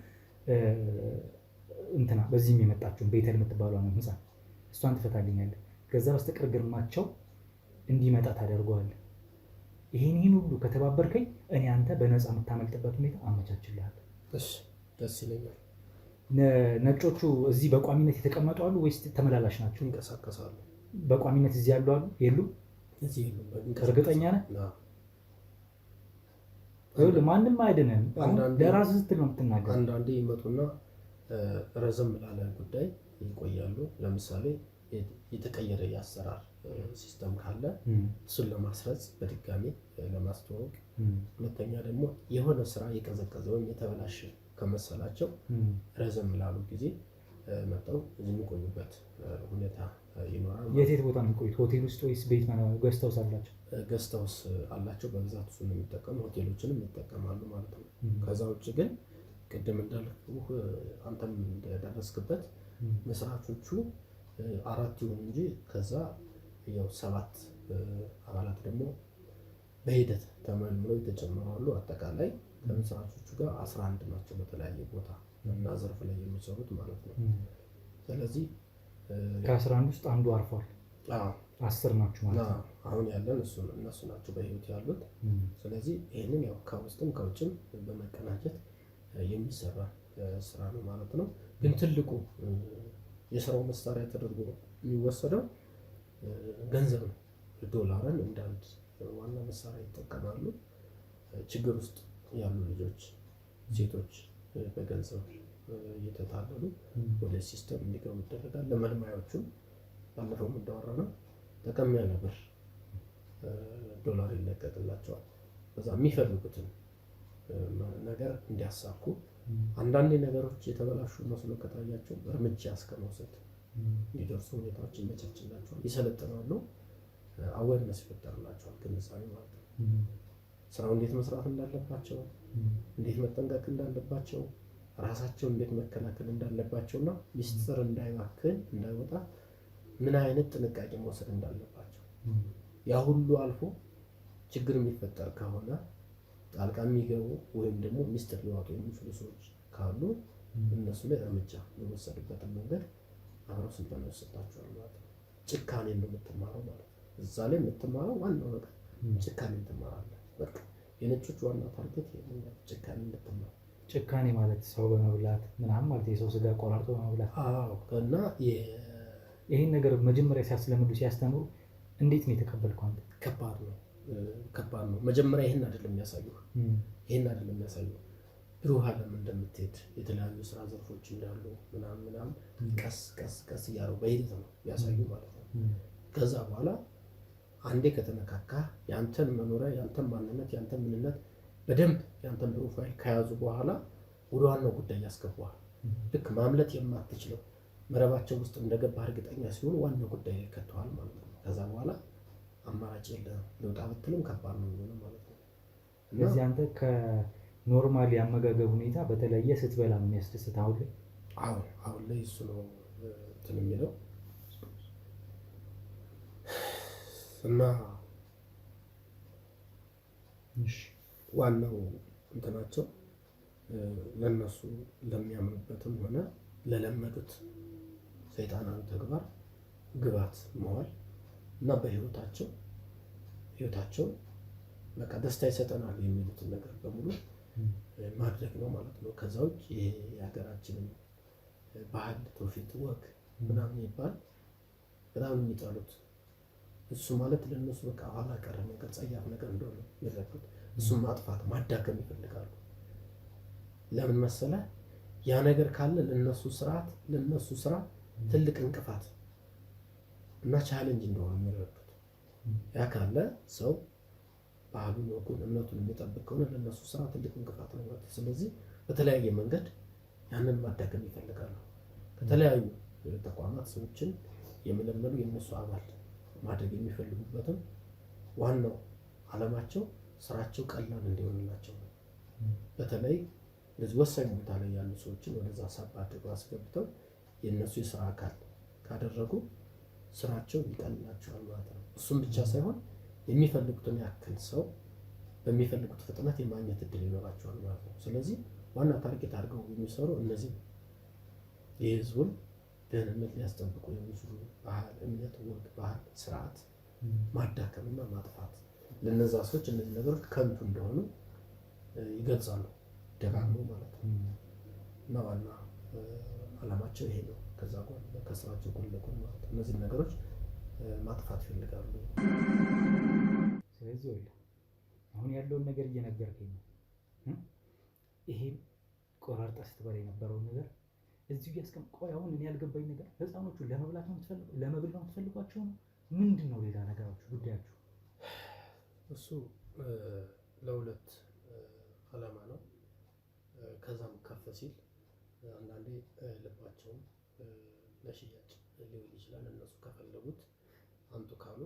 እንትና በዚህም የመጣችውን ቤተል የምትባለው ነው ህፃን፣ እሷን ትፈታልኛለህ። ከዛ በስተቀር ግርማቸው እንዲመጣ ታደርገዋለህ። ይሄን ይህን ሁሉ ከተባበርከኝ እኔ አንተ በነፃ የምታመልጥበት ሁኔታ አመቻችልሃለሁ። እሺ፣ ደስ ይለኛል። ነጮቹ እዚህ በቋሚነት የተቀመጡ አሉ ወይስ ተመላላሽ ናቸው? ይንቀሳቀሳሉ። በቋሚነት እዚህ ያሉ አሉ የሉም? እዚህ የሉም። እርግጠኛ ነህ? ማንም አይድንም። ለራስህ ስትል ነው የምትናገረው። አንዳንዴ ይመጡና ረዘም ላለ ጉዳይ ይቆያሉ። ለምሳሌ የተቀየረ የአሰራር system ካለ እሱን ለማስረጽ፣ በድጋሚ ለማስተዋወቅ፣ ሁለተኛ ደግሞ የሆነ ስራ የቀዘቀዘ ወይም የተበላሸ ከመሰላቸው ረዘም ላሉ ጊዜ መጥተው እዚህ የሚቆዩበት ሁኔታ ይኖራል። የት የት ቦታ ነው የሚቆዩት? ሆቴል ውስጥ ወይስ ቤት guest house አላቸው? Guest house አላቸው። በብዛት እሱን ነው የሚጠቀሙ፣ ሆቴሎችንም ይጠቀማሉ ማለት ነው። ከዛ ውጭ ግን ቅድም እንዳልኩህ አንተም እንደደረስክበት መስራቾቹ አራት ይሁን እንጂ ከዛ ያው ሰባት አባላት ደግሞ በሂደት ተመልምለው የተጨመሩ አሉ። አጠቃላይ ከመስራቾቹ ጋር 11 ናቸው በተለያየ ቦታ እና ዘርፍ ላይ የሚሰሩት ማለት ነው። ስለዚህ ከ11 ውስጥ አንዱ አርፏል። 10 ናቸው ማለት ነው። አሁን ያለን እነሱ ናቸው በህይወት ያሉት። ስለዚህ ይህንን ያው ከውስጥም ከውጭም በመቀናጀት የሚሰራ ስራ ነው ማለት ነው። ግን ትልቁ የስራው መሳሪያ ተደርጎ የሚወሰደው ገንዘብ ነው። ዶላርን እንደ አንድ ዋና መሳሪያ ይጠቀማሉ። ችግር ውስጥ ያሉ ልጆች፣ ሴቶች በገንዘብ እየተታለሉ ወደ system እንዲገቡ ይደረጋል። ለመልማዮቹም ባለፈው እንዳወራነው ጠቀም ያለ ብር ዶላር ይለቀቅላቸዋል። በዛ የሚፈልጉትን ነገር እንዲያሳኩ፣ አንዳንድ ነገሮች የተበላሹ መስሎ ከታያቸው እርምጃ እስከመውሰድ እንዲደርሱ ሁኔታዎች ይመቻችላቸዋል። ይሰለጥናሉ። Awareness ይፈጠርላቸዋል፣ ግንዛቤ ማለት ነው። ስራው እንዴት መስራት እንዳለባቸው፣ እንዴት መጠንቀቅ እንዳለባቸው፣ ራሳቸው እንዴት መከላከል እንዳለባቸው እና ሚስጥር እንዳይባክን፣ እንዳይወጣ ምን አይነት ጥንቃቄ መውሰድ እንዳለባቸው፣ ያ ሁሉ አልፎ ችግር የሚፈጠር ከሆነ ጣልቃ የሚገቡ ወይም ደግሞ ሚስጥር ሊዋጡ የሚችሉ ሰዎች ካሉ እነሱ ላይ እርምጃ የሚወሰድበትን መንገድ አብረው ስልጠና ይሰጣቸዋል ማለት ነው። ጭካኔን ነው የምትማረው ማለት ነው። እዛ ላይ የምትማረው ዋናው ነገር ጭካኔን ትማራለህ። በቃ የነጮች ዋና target ጭካኔ እንድትማር። ጭካኔ ማለት ሰው በመብላት ምናምን ማለት፣ የሰው ስጋ ቆራርጦ በመብላት? አዎ፣ እና ይህን ነገር መጀመሪያ ሲያስለምዱ፣ ሲያስተምሩ እንዴት ነው የተቀበልከው አንተ? ከባድ ነው፣ ከባድ ነው። መጀመሪያ ይህን አይደለም የሚያሳዩህ፣ ይህን አይደለም የሚያሳዩህ፣ ብሩህ ዓለም እንደምትሄድ፣ የተለያዩ ስራ ዘርፎች እንዳሉ ምናምን ምናምን ቀስ ቀስ ቀስ እያሉ በሂደት ነው የሚያሳዩ ማለት ነው። ከዛ በኋላ አንዴ ከተነካካ፣ የአንተን መኖሪያ፣ የአንተን ማንነት፣ የአንተን ምንነት በደንብ፣ የአንተን profile ከያዙ በኋላ ወደ ዋናው ጉዳይ ያስገቡሃል። ልክ ማምለጥ የማትችለው መረባቸው ውስጥ እንደገባ እርግጠኛ ሲሆን ዋናው ጉዳይ ላይ ከተዋል ማለት ነው። ከዛ በኋላ አማራጭ የለህም። ልውጣ ብትልም ከባድ ነው የሚሆነው ማለት ነው። እና ስለዚህ አንተ ከ normal የአመጋገብ ሁኔታ በተለየ ስትበላ ነው የሚያስደስት አሁን ላይ? አሁን አሁን ላይ እሱ ነው እንትን የሚለው እና ዋናው እንትናቸው ለእነሱ ለሚያምኑበትም ሆነ ለለመዱት ሰይጣናዊ ተግባር ግብዓት መዋል እና በህይወታቸው ህይወታቸው በቃ ደስታ ይሰጠናል የሚሉትን ነገር በሙሉ ማድረግ ነው ማለት ነው። ከዛ ውጭ ይሄ የሀገራችንን ባህል፣ ትውፊት፣ ወግ ምናምን ይባል በጣም ነው የሚጠሉት። እሱ ማለት ለእነሱ በቃ ኋላ ቀር ነገር፣ ጸያፍ ነገር እንደሆነ የሚረዱት፣ እሱን ማጥፋት፣ ማዳከም ይፈልጋሉ። ለምን መሰለህ? ያ ነገር ካለ ለእነሱ ስርዓት፣ ለእነሱ ስራ ትልቅ እንቅፋት እና challenge እንደሆነ የሚረዱት። ያ ካለ፣ ሰው ባህሉን፣ ወጉን፣ እምነቱን የሚጠብቅ ከሆነ ለእነሱ ስራ ትልቅ እንቅፋት ነው ማለት ነው። ስለዚህ በተለያየ መንገድ ያንን ማዳከም ይፈልጋሉ። ከተለያዩ ተቋማት ሰዎችን የመለመሉ የእነሱ አባል ማድረግ የሚፈልጉበትም ዋናው ዓላማቸው ስራቸው ቀላል እንዲሆንላቸው ነው። በተለይ እንደዚህ ወሳኝ ቦታ ላይ ያሉ ሰዎችን ወደዛ ሳብ አድርገው አስገብተው የእነሱ የስራ አካል ካደረጉ ስራቸው ይቀልላቸዋል ማለት ነው። እሱም ብቻ ሳይሆን የሚፈልጉትን ያክል ሰው በሚፈልጉት ፍጥነት የማግኘት እድል ይኖራቸዋል ማለት ነው። ስለዚህ ዋና target አድርገው የሚሰሩ እነዚህ ነው። የህዝቡን ደህንነት ሊያስጠብቁ የሚችሉ ባህል፣ እምነት፣ ወግ፣ ባህል፣ ስርዓት ማዳከምና ማጥፋት፣ ለነዛ ሰዎች እነዚህ ነገሮች ከንቱ እንደሆኑ ይገልጻሉ ደጋግሞ ማለት ነው። እና ዋና ዓላማቸው ይሄ ነው። ከዛ ጎን ከስራቸው ጎን ለጎን ማለት ነው እነዚህን ነገሮች ማጥፋት ይፈልጋሉ። ስለዚህ ይኸውልህ፣ አሁን ያለውን ነገር እየነገርከኝ ነው። ይሄን ቆራርጠህ ስትበላ የነበረውን ነገር እዚሁ እያስቀም፣ ቆይ፣ አሁን እኔ ያልገባኝ ነገር ህፃኖቹ ለመብላት ነው የምትፈልገው? ለመብል ነው የምትፈልጓቸው ነው? ምንድን ነው ሌላ ነገራችሁ፣ ጉዳያችሁ? እሱ ለሁለት ዓላማ ነው። ከዛም ከፍ ሲል አንዳንዴ ልባቸውም ለሽያጭ ሊውል ይችላል። እነሱ ከፈለጉት አምጡ ካሉ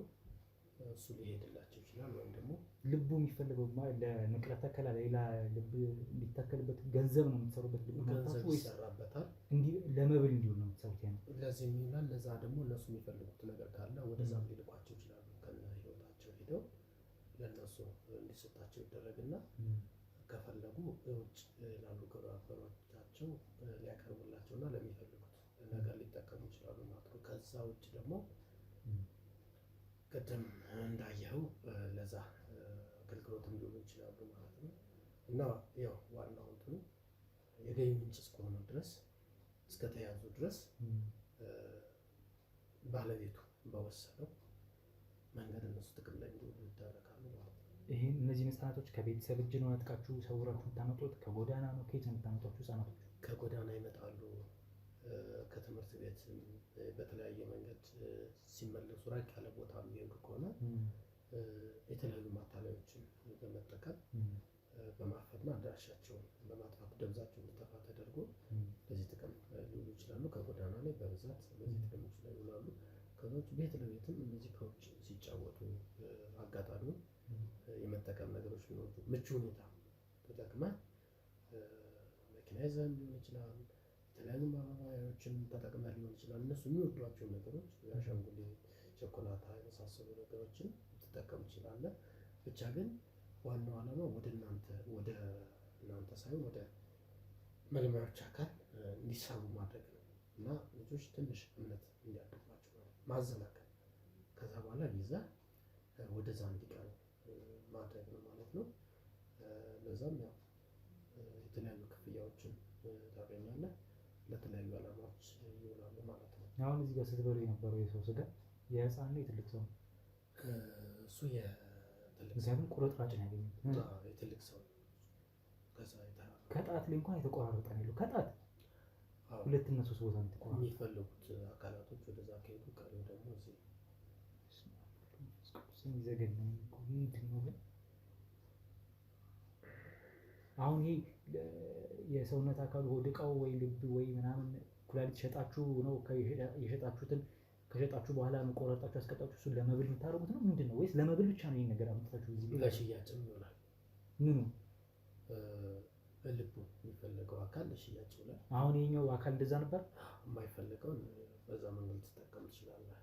እሱ ሊሄድላቸው ይችላል። ወይም ደግሞ ልቡ የሚፈልገው ለንቅለ ተከላ፣ ሌላ ልብ እንዲተከልበት ገንዘብ ነው የምትሰሩበት? ልብ ገንዘብ መታችሁ ወይስ ይሰራበታል። እንዲህ ለመብል እንዲሆን ነው የምትሰሩት? ያን ለዚህም ይውላል። ለዛ ደግሞ እነሱ የሚፈልጉት ነገር ካለ ወደዛም ሊልኳቸው ይችላሉ። ከነ ህይወታቸው ሄደው ለእነሱ እንዲሰጣቸው ይደረግና ከፈለጉ ውጭ ላሉ ግብረ አበሮቻቸው ሊያቀርቡላቸው እና ለሚፈልጉት ነገር ሊጠቀሙ ይችላሉ ማለት ነው። ከዛ ውጭ ደግሞ ቅድም እንዳየኸው ለዛ አገልግሎት ሊውሉ ይችላሉ ማለት ነው። እና ያው ዋናው እንትኑ የገቢ ምንጭ እስከሆነ ድረስ፣ እስከተያዙ ድረስ ባለቤቱ በወሰነው መንገድ እነሱ ጥቅም ላይ እንዲውሉ ይደረጋሉ ማለት ነው። ይህን እነዚህን ህጻናቶች ከቤተሰብ እጅ ነው ነጥቃችሁ ሰውራችሁ የምታመጡት? ከጎዳና ነው? ከየት ነው የምታመጧቸው ህጻናቶች? ከጎዳና ይመጣሉ። ከትምህርት ቤት በተለያየ መንገድ ሲመለሱ ራቅ ያለ ቦታ የሚሄዱ ከሆነ የተለያዩ ማታለያዎችን በመጠቀም በማፈንና አድራሻቸውን በማጥፋት ደብዛቸው እንዲጠፋ ተደርጎ ለዚህ ጥቅም ሊውሉ ይችላሉ። ከጎዳና ላይ በብዛት ለዚህ ጥቅሞች ላይ ይውላሉ። ከዛ ውጭ ቤት ለቤትም እነዚህ ከውጭ ሲጫወቱ አጋጣሚውን የመጠቀም ነገሮች ሊኖሩ፣ ምቹ ሁኔታ ተጠቅመህ መኪና ይዘህም ሊሆን ይችላል። የተለያዩ ማባባያዎችን ተጠቅመህ ሊሆን ይችላል። እነሱ የሚወዷቸውን ነገሮች፣ አሻንጉሊት፣ ቸኮላታ የመሳሰሉ ነገሮችን ልትጠቀም ትችላለህ። ብቻ ግን ዋናው ዓላማ ወደ እናንተ ሳይሆን ወደ መልማዮች አካል እንዲሳቡ ማድረግ ነው እና ልጆች ትንሽ እምነት እንዲያድርባቸው ማዘናጋት፣ ከዛ በኋላ ይዘህ ወደዛ እንዲቀርቡ ማድረግ ነው ማለት ነው። ለዛም ያው የተለያዩ ክፍያዎችን ታገኛለህ። ለተለያዩ ዓላማዎች ይውላሉ ማለት ነው። አሁን እዚህ ጋር ስትበሉ የነበረው የሰው ስጋ የህፃን ነው የትልቅ ሰው ነው? እሱ የትልቅ ሰው። ምክንያቱም ቁርጥራጭ ነው ያገኙት። የትልቅ ሰው ነው። ከዛ ከጣት ላይ እንኳን የተቆራረጠ ነው ያለው። ከጣት ሁለት እና ሶስት ቦታ ነው የተቆራረጠ። የሚፈልጉት አካላቶች ወደዛ ከሄዱ ቀሪው ደግሞ እዚህ። የሚዘገንን እኮ ምንድን ነው ግን? አሁን ይሄ የሰውነት አካሉ ሆድ ዕቃው ወይ ልብ ወይ ምናምን ኩላሊት ሸጣችሁ ነው፣ የሸጣችሁትን ከሸጣችሁ በኋላ ነው ቆረጣችሁ ያስቀጣችሁ፣ እሱን ለመብል የምታደርጉት ነው ምንድን ነው? ወይስ ለመብል ብቻ ነው ይሄን ነገር አምጥታችሁ እዚህ ቤት? ለሽያጭም ይውላል። ምኑ? ልቡ የሚፈለገው አካል ለሽያጭ ይውላል። አሁን ይሄኛው አካል እንደዛ ነበር። የማይፈለገውን በዛ መንገድ ልትጠቀም ትችላለህ።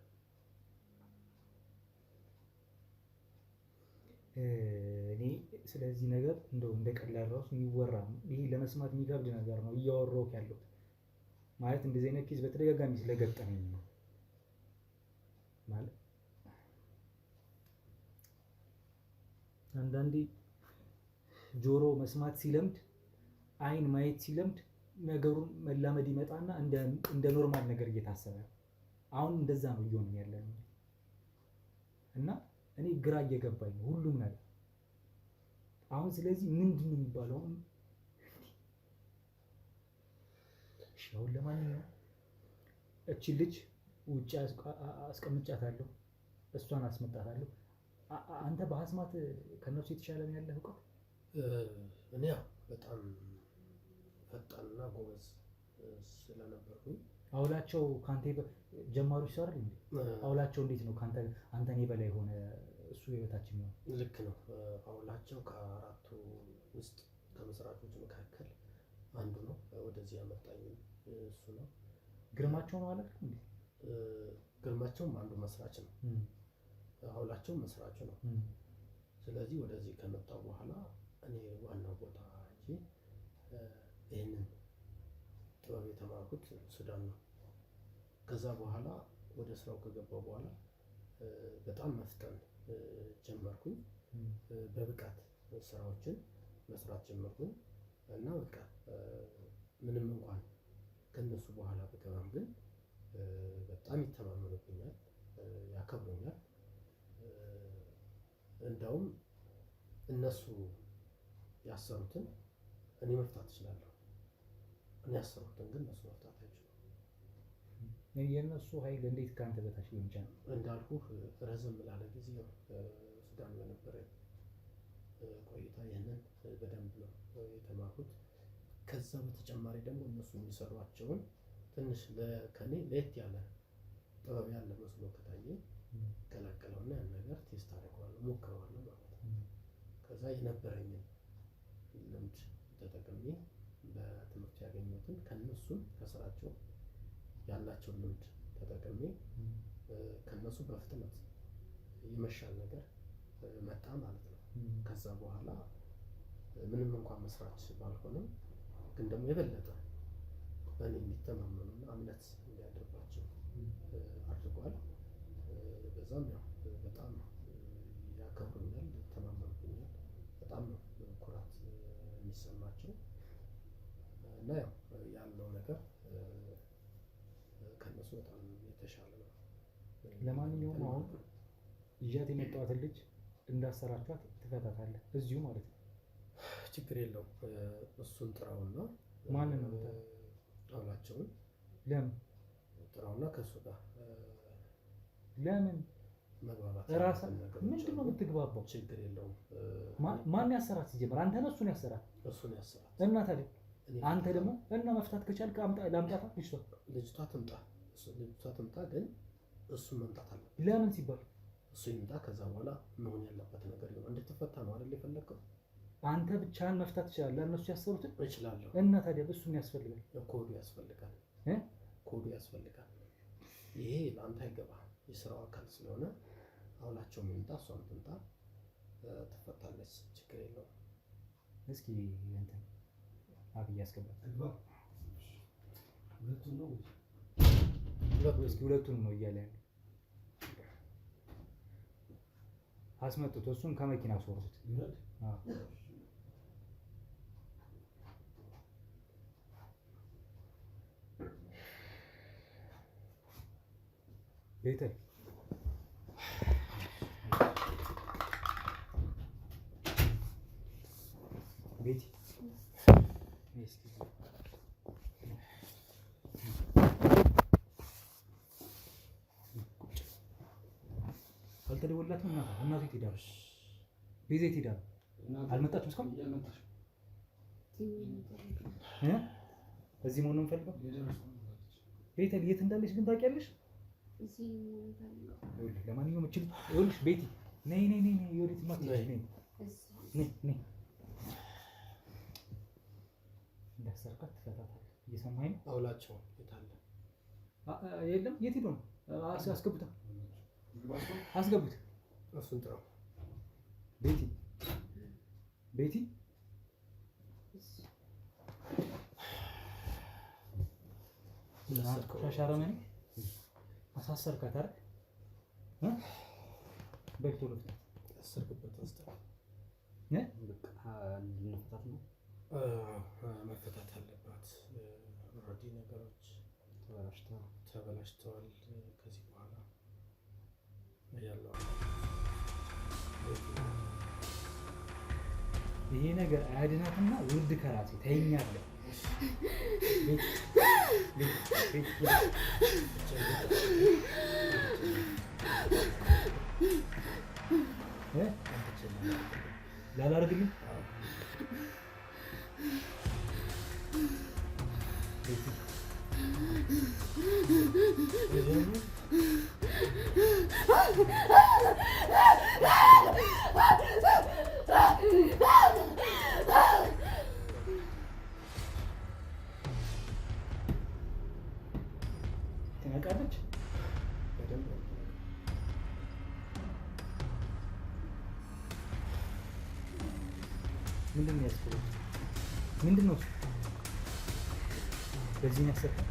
እኔ ስለዚህ ነገር እንደው እንደ ቀላል ራሱ የሚወራ፣ ይሄ ለመስማት የሚከብድ ነገር ነው እያወራሁት ያለሁት። ማለት እንደዚህ አይነት case በተደጋጋሚ ስለገጠመኝ ነው። ማለት አንዳንዴ ጆሮ መስማት ሲለምድ፣ አይን ማየት ሲለምድ ነገሩን መላመድ ይመጣና እንደ normal ነገር እየታሰበ ነው። አሁን እንደዛ ነው እየሆነ ያለ ነው እና እኔ ግራ እየገባኝ ነው ሁሉም ነገር አሁን። ስለዚህ ምንድን ነው የሚባለው? አሁን እሺ፣ አሁን ለማንኛውም እቺ ልጅ ውጭ አስቀምጫታለሁ፣ እሷን አስመጣታለሁ። አንተ በአስማት ከእነሱ የተሻለ ነው ያለህ እውቀት? እኔ ያው በጣም ፈጣንና ጎበዝ ስለነበርኩኝ። አውላቸው ከአንተ ጀማሪዎች ሰው አይደል እንዴ? አውላቸው እንዴት ነው ከአንተ አንተ እኔ በላይ ሆነ እሱ የበታች የሚሆነው? ልክ ነው። አውላቸው ከአራቱ ውስጥ ከመስራቾች መካከል አንዱ ነው። ወደዚህ ያመጣኝ እሱ ነው። ግርማቸው ነው አላልክም እንዴ? ግርማቸውም አንዱ መስራች ነው። አውላቸው መስራቹ ነው። ስለዚህ ወደዚህ ከመጣው በኋላ እኔ ዋናው ቦታ እንጂ ይህንን ጥበብ የተማርኩት ሱዳን ነው። ከዛ በኋላ ወደ ስራው ከገባው በኋላ በጣም መፍጠን ጀመርኩኝ። በብቃት ስራዎችን መስራት ጀመርኩኝ እና በቃ ምንም እንኳን ከነሱ በኋላ ብገባም ግን በጣም ይተማመኑብኛል፣ ያከብሩኛል። እንደውም እነሱ ያሰሩትን እኔ መፍታት እችላለሁ። እኔ ያሰሩትን ግን እነሱ መፍታት አይችሉም። የእነሱ ኃይል እንዴት ከአንተ በታች ሊሆን ይችላል? እንዳልኩህ ረዘም ላለ ጊዜ ሱዳን በነበረ ቆይታ ይህንን በደንብ ነው የተማርኩት። ከዛ በተጨማሪ ደግሞ እነሱ የሚሰሯቸውን ትንሽ ከኔ ለየት ያለ ጥበብ ያለ መስሎ ከታየ ቀላቀለውና ያን ነገር test አደርገዋለሁ፣ ሞክረዋለሁ ማለት ነው። ከዛ የነበረኝን ልምድ ተጠቅሜ በትምህርት ያገኘሁትን ከነሱም ከስራቸው ያላቸውን ልምድ ተጠቅሜ ከነሱ በፍጥነት የመሻል ነገር መጣ ማለት ነው። ከዛ በኋላ ምንም እንኳን መስራች ባልሆንም ግን ደግሞ የበለጠ በእኔ እንዲተማመኑና እምነት እንዲያድርባቸው አድርጓል። በዛም ያው በጣም ያከብሩኛል፣ ይተማመኑብኛል። በጣም ነው ኩራት የሚሰማቸው እና ያው ያለው ነገር ከእነሱ በጣም የተሻለ ነው። ለማንኛውም አሁን ይዣት የመጣኋትን ልጅ እንዳሰራችኋት ትፈታታለህ እዚሁ ማለት ነው። ችግር የለውም። እሱን ጥራውና። ማንን ነው የምጠራው? አውላቸውን። ለምን? ጥራውና ከእሱ ጋር ለምን? መግባባት ራስህ ያለብን ነገሮች ምንድን ነው አሉ። የምትግባባው? ችግር የለውም። ማን ያሰራት ሲጀምር? አንተ ነህ እሱን ያሰራት? እሱን ያሰራት። እና ታዲያ እኔ አንተ ደግሞ እና መፍታት ከቻልክ ላምጣታ ልጅቷ። ልጅቷ ትምጣ፣ ልጅቷ ትምጣ፣ ግን እሱን መምጣት አለበት። ለምን ሲባል እሱ ይምጣ። ከዛ በኋላ መሆን ያለበት ነገር ይሆናል። እንድትፈታ ነው አይደል የፈለግከው? አንተ ብቻህን መፍታት ትችላለህ። እነሱ ያሰሩትን እችላለሁ። እና ታዲያ እሱም ያስፈልጋል። ኮዱ ያስፈልጋል። እ? ኮዱ ያስፈልጋል። ይሄ ለአንተ አይገባህም። የስራው አካል ስለሆነ አሁናቸውም ይምጣ፣ እሷም ትምጣ፣ ትፈታለች። ችግር የለውም። እስኪ እንትን አብይ ያስገባል። ሁለቱን ነው እስኪ ሁለቱን ነው እያለ ያለው። አስመጡት። እሱን ከመኪና አስወርዱት። ይውረድ። አዎ። ቤተል ቤቲ እስኪ አልተደወላትም። እናቷ እናቷ የት ሄዳ ነው? ቤዛ የት ሄዳ ነው? አልመጣችም እስካሁን? እ? እዚህ መሆን ነው የምፈልገው። ቤተል የት እንዳለች ግን ታውቂያለሽ? እዚህ መሆን እፈልጋለሁ። ይኸውልህ ለማንኛውም እችል ይኸውልሽ ቤቲ ነይ ነይ ነይ ነይ ወዴትም አትሄጂም። ነይ እዚህ ነይ ነይ እንዳሰርካት ትፈታታለህ። እየሰማኸኝ ነው? አውላቸው የት አለ? የለም የት ሄዶ ነው? አስገቡታ አስገቡት። እሱን ጥራው። ቤቲ ቤቲ እንዳሰርከው ቆሻሻ አረመኔ አሳሰርካት አይደል? እ? በል ቶሎ ፍታት። ያሰርክበት አስጠራ። እ? በቃ ልንፈታት ነው። መፈታት አለባት። already ነገሮች ተበላሽተዋል። ተበላሽተዋል። ከዚህ በኋላ ያለው ይሄ ነገር አያድናትና ውርድ ከራሴ ተይኛለህ። ቤቲ ቤቲ ቤቲ እ? ላላርግልኝ ቤቲ ትነቃለች። በደንብ ነው የምትነቃው። ምንድን ነው ያስኩት? ምንድን ነው እሱ? በዚህ ነው ያሰርከው?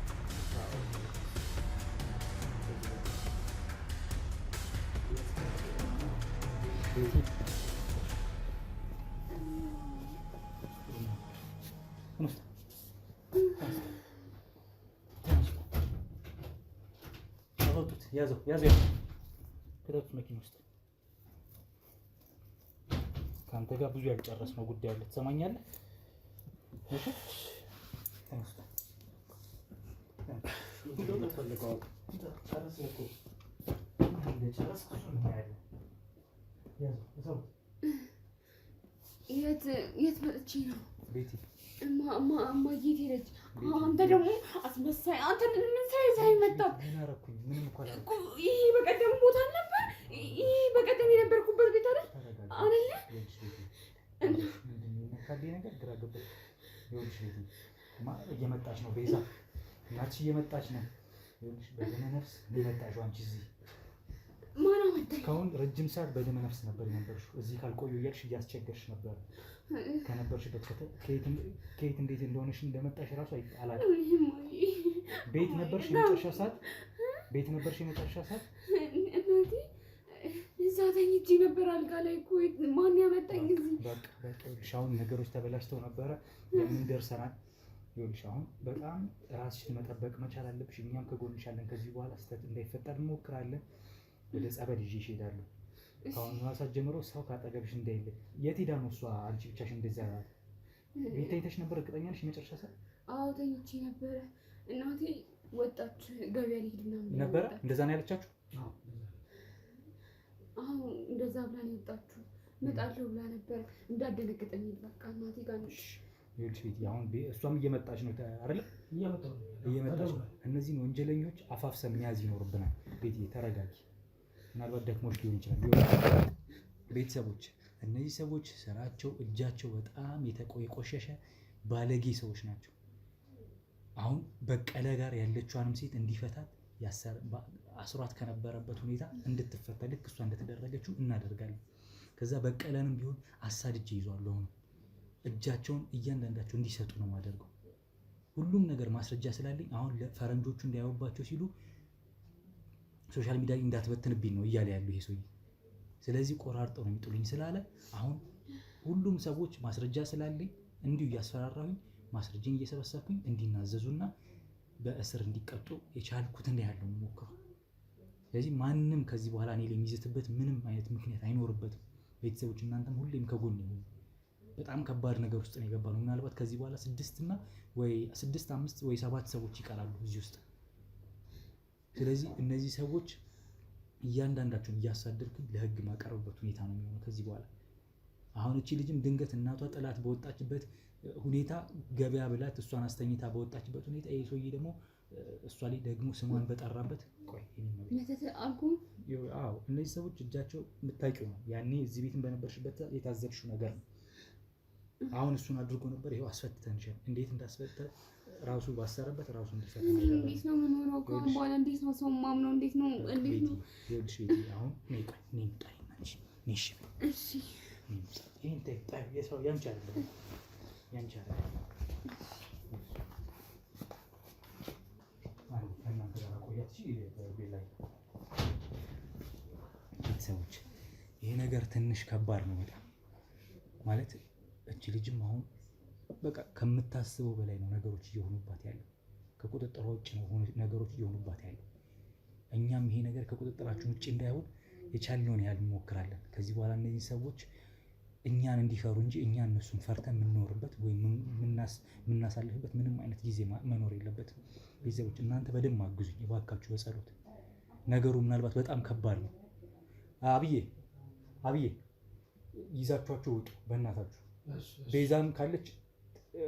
ቤቲ ተነስ፣ ተነስ፣ ተነስ። አወጡት። ያዘው፣ ያዘው፣ ያዘው። ክተቱት መኪና ውስጥ። ከአንተ ጋር ብዙ ያልጨረስነው ጉዳይ አለ። ትሰማኛለህ? እሺ፣ ተነስ። ምንድን ነው የምትፈልገው? ጨረስን እኮ። እንደጨረስክ እሱን እናያለን። ያዘው፣ እሰሩት። የት የት መጥቼ ነው? ቤቲ እማ እማ እማ የት ሄደች? አንተ ደግሞ አስመሳይ! አንተ ምን ስራ ይዘህ መጣህ? ምን አደረኩኝ? ምንም እኮ አላደረኩም። እኮ ይሄ በቀደም ቦታ አልነበር? ይሄ በቀደም የነበርኩበት ቤት አይደል? ተረጋጊ። አይደለ? ይኸውልሽ ቤቲ፣ ምንድን ነው የነካብኝ ነገር ግራ ገባኝ። ይኸውልሽ ቤቲ፣ እየመጣች ነው ቤዛ፣ እናትሽ እየመጣች ነው። ይኸውልሽ በደመ ነፍስ ነው የመጣሽው አንቺ እዚህ። ማን አመጣኝ? እስካሁን ረጅም ሰዓት በደመ ነፍስ ነበር የነበርሽው። እዚህ ካልቆዩ እያልሽ እያስቸገርሽ ነበር። ከነበርሽበት ከየት እንዴት እንደሆነሽ እንደመጣሽ እራሱ አላውቅም። ቤት ነበርሽ የመጨረሻ ሰዓት? ቤት ነበርሽ የመጨረሻ ሰዓት? እናቴ እዛ ተኝቼ ነበር አልጋ ላይ እኮ። ማን ያመጣኝ እዚህ? በቃ በቃ ይኸውልሽ አሁን ነገሮች ተበላሽተው ነበረ። ለምን ደርሰናል። ይኸውልሽ አሁን በጣም ራስሽን መጠበቅ መቻል አለብሽ። እኛም ከጎንሽ አለን። ከዚህ በኋላ ስህተት እንዳይፈጠር እንሞክራለን። ወደ ጸበል ይዤሽ እሄዳለሁ። ከአሁኑ ሰዓት ጀምሮ ሰው ካጠገብሽ እንዳይለይ። የት ሄዳ ነው እሷ? አንቺ ብቻሽን እንደዚያ ቤት ተኝተሽ ነበር? እርግጠኛ ነሽ የመጨረሻ ሰዓት? አዎ ተኝቼ ነበረ። እናቴ ወጣች ገበያ ልሂድ ምናምን ብላ ነበረ? ወጣች። እንደዛ ነው ያለቻችሁ? የመጣችው። እመጣለሁ ብላ ነበር። እንዳደነግጠኝ በቃ እናቴ ጋር ነች። ይኸውልሽ ቤቲ፣ አሁን እሷም እየመጣች ነው አይደለ? እየመጣች ነው። እነዚህን ወንጀለኞች አፋፍሰን መያዝ ይኖርብናል። ቤቲ ተረጋጊ። ምናልባት ደክሞሽ ሊሆን ይችላል። ቤተሰቦች፣ እነዚህ ሰዎች ስራቸው እጃቸው በጣም የቆሸሸ ባለጌ ሰዎች ናቸው። አሁን በቀለ ጋር ያለችዋንም ሴት እንዲፈታት አስሯት ከነበረበት ሁኔታ እንድትፈታ ልክ እሷ እንደተደረገችው እናደርጋለን። ከዛ በቀለንም ቢሆን አሳድጄ ይዟለሁ። አሁን እጃቸውን እያንዳንዳቸው እንዲሰጡ ነው የማደርገው። ሁሉም ነገር ማስረጃ ስላለኝ አሁን ፈረንጆቹ እንዳያዩባቸው ሲሉ social media እንዳትበትንብኝ ነው እያለ ያሉ ይሄ ሰውዬ። ስለዚህ ቆራርጠው ነው የሚጥሉኝ ስላለ አሁን ሁሉም ሰዎች ማስረጃ ስላለኝ እንዲሁ እያስፈራራሁኝ ማስረጃን እየሰበሰብኩኝ እንዲናዘዙና በእስር እንዲቀጡ የቻልኩትን ያህል ነው የምሞክረው። ስለዚህ ማንም ከዚህ በኋላ እኔ ላይ የሚዝትበት ምንም አይነት ምክንያት አይኖርበትም። ቤተሰቦች እናንተም ሁሌም ከጎን ይሁኑ። በጣም ከባድ ነገር ውስጥ ነው የገባነው። ምናልባት ከዚህ በኋላ ስድስት እና ወይ ስድስት አምስት ወይ ሰባት ሰዎች ይቀራሉ እዚህ ውስጥ። ስለዚህ እነዚህ ሰዎች እያንዳንዳቸውን እያሳደድኩኝ ለህግ ማቀርብበት ሁኔታ ነው የሚሆነው ከዚህ በኋላ። አሁን እቺ ልጅም ድንገት እናቷ ጥላት በወጣችበት ሁኔታ ገበያ ብላት እሷን አስተኝታ በወጣችበት ሁኔታ ይሄ ሰውዬ ደግሞ እሷ ላይ ደግሞ ስሟን በጠራበት ቆይ አልኩህ። አዎ እነዚህ ሰዎች እጃቸው የምታውቂው ነው። ያኔ እዚህ ቤትን በነበርሽበት የታዘብሽው ነገር ነው። አሁን እሱን አድርጎ ነበር። ይኸው አስፈትተንሻል። እንዴት እንዳስፈተ ራሱ ባሰረበት ራሱ እንዲፈታ። እንዴት ነው የምኖረው? ከአሁን በኋላ እንዴት ነው ሰው ማምነው? እንዴት ነው እንዴት ነው? ይኸውልሽ ቤቲ፣ አሁን ነይ ቆይ፣ ነይ እንውጣ። ነይ እሺ፣ እሺ፣ ይሄን ተይ፣ ጣይ። የሰው ያንቺ አይደለም፣ ያንቺ አይደለም። ከእናንተ ጋር ቆያት። እሺ ቤላይ ቤተሰቦች፣ ይሄ ነገር ትንሽ ከባድ ነው በጣም። ማለት እቺ ልጅም አሁን በቃ ከምታስበው በላይ ነው ነገሮች እየሆኑባት ያለው። ከቁጥጥሯ ውጭ ነው ነገሮች እየሆኑባት ያለው። እኛም ይሄ ነገር ከቁጥጥራችን ውጭ እንዳይሆን የቻልነውን ያህል እንሞክራለን። ከዚህ በኋላ እነዚህ ሰዎች እኛን እንዲፈሩ እንጂ እኛ እነሱን ፈርተን የምንኖርበት ወይም የምናሳልፍበት ምንም አይነት ጊዜ መኖር የለበትም። ቤተሰቦች እናንተ በደንብ አግዙኝ እባካችሁ በጸሎት። ነገሩ ምናልባት በጣም ከባድ ነው። አብዬ አብዬ ይዛችኋቸው ውጡ በእናታችሁ። ቤዛም ካለች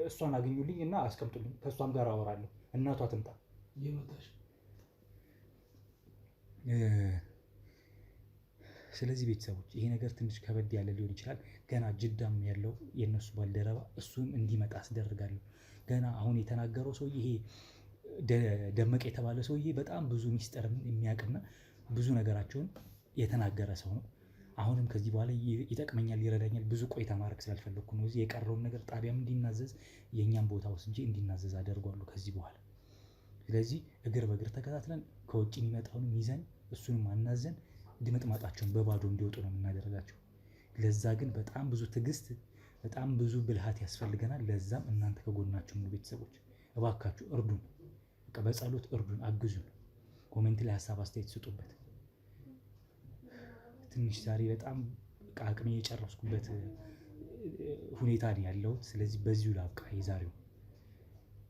እሷን አግኙልኝ እና አስቀምጡልኝ። ከእሷም ጋር አወራለሁ። እናቷ ትምጣ። ስለዚህ ቤተሰቦች ይሄ ነገር ትንሽ ከበድ ያለ ሊሆን ይችላል። ገና ጅዳም ያለው የእነሱ ባልደረባ እሱም እንዲመጣ አስደርጋለሁ። ገና አሁን የተናገረው ሰውዬ ይሄ ደመቀ የተባለ ሰውዬ በጣም ብዙ ሚስጥር የሚያውቅና ብዙ ነገራቸውን የተናገረ ሰው ነው። አሁንም ከዚህ በኋላ ይጠቅመኛል፣ ይረዳኛል። ብዙ ቆይታ ማድረግ ስላልፈለግኩ ነው። እዚህ የቀረውን ነገር ጣቢያም እንዲናዘዝ የእኛም ቦታ ወስጄ እንዲናዘዝ አደርጓለሁ ከዚህ በኋላ። ስለዚህ እግር በእግር ተከታትለን ከውጭ የሚመጣውንም ይዘን እሱንም አናዘን ድምጥማጣቸውን በባዶ እንዲወጡ ነው የምናደርጋቸው። ለዛ ግን በጣም ብዙ ትዕግስት፣ በጣም ብዙ ብልሃት ያስፈልገናል። ለዛም እናንተ ከጎናችሁ ነው ቤተሰቦች፣ እባካችሁ እርዱን፣ በቃ በጸሎት እርዱን፣ አግዙን። comment ላይ ሀሳብ አስተያየት ስጡበት። ትንሽ ዛሬ በጣም አቅሜ የጨረስኩበት ሁኔታ ነው ያለሁት። ስለዚህ በዚሁ ላብቃ የዛሬው።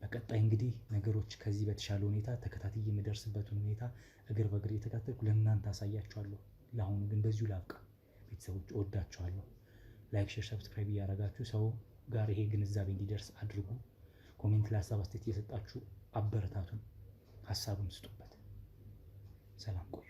በቀጣይ እንግዲህ ነገሮች ከዚህ በተሻለ ሁኔታ ተከታትዬ የምደርስበትን ሁኔታ እግር በእግር እየተከታተልኩ ለእናንተ አሳያችኋለሁ። ለአሁኑ ግን በዚሁ ላብቃ። ቤተሰቦች እወዳችኋለሁ። like፣ share፣ subscribe እያደረጋችሁ ሰው ጋር ይሄ ግንዛቤ እንዲደርስ አድርጉ። comment ላይ ሀሳብ አስተያየት እየሰጣችሁ አበረታቱን፣ ሀሳቡን ስጡበት። ሰላም ቆዩ።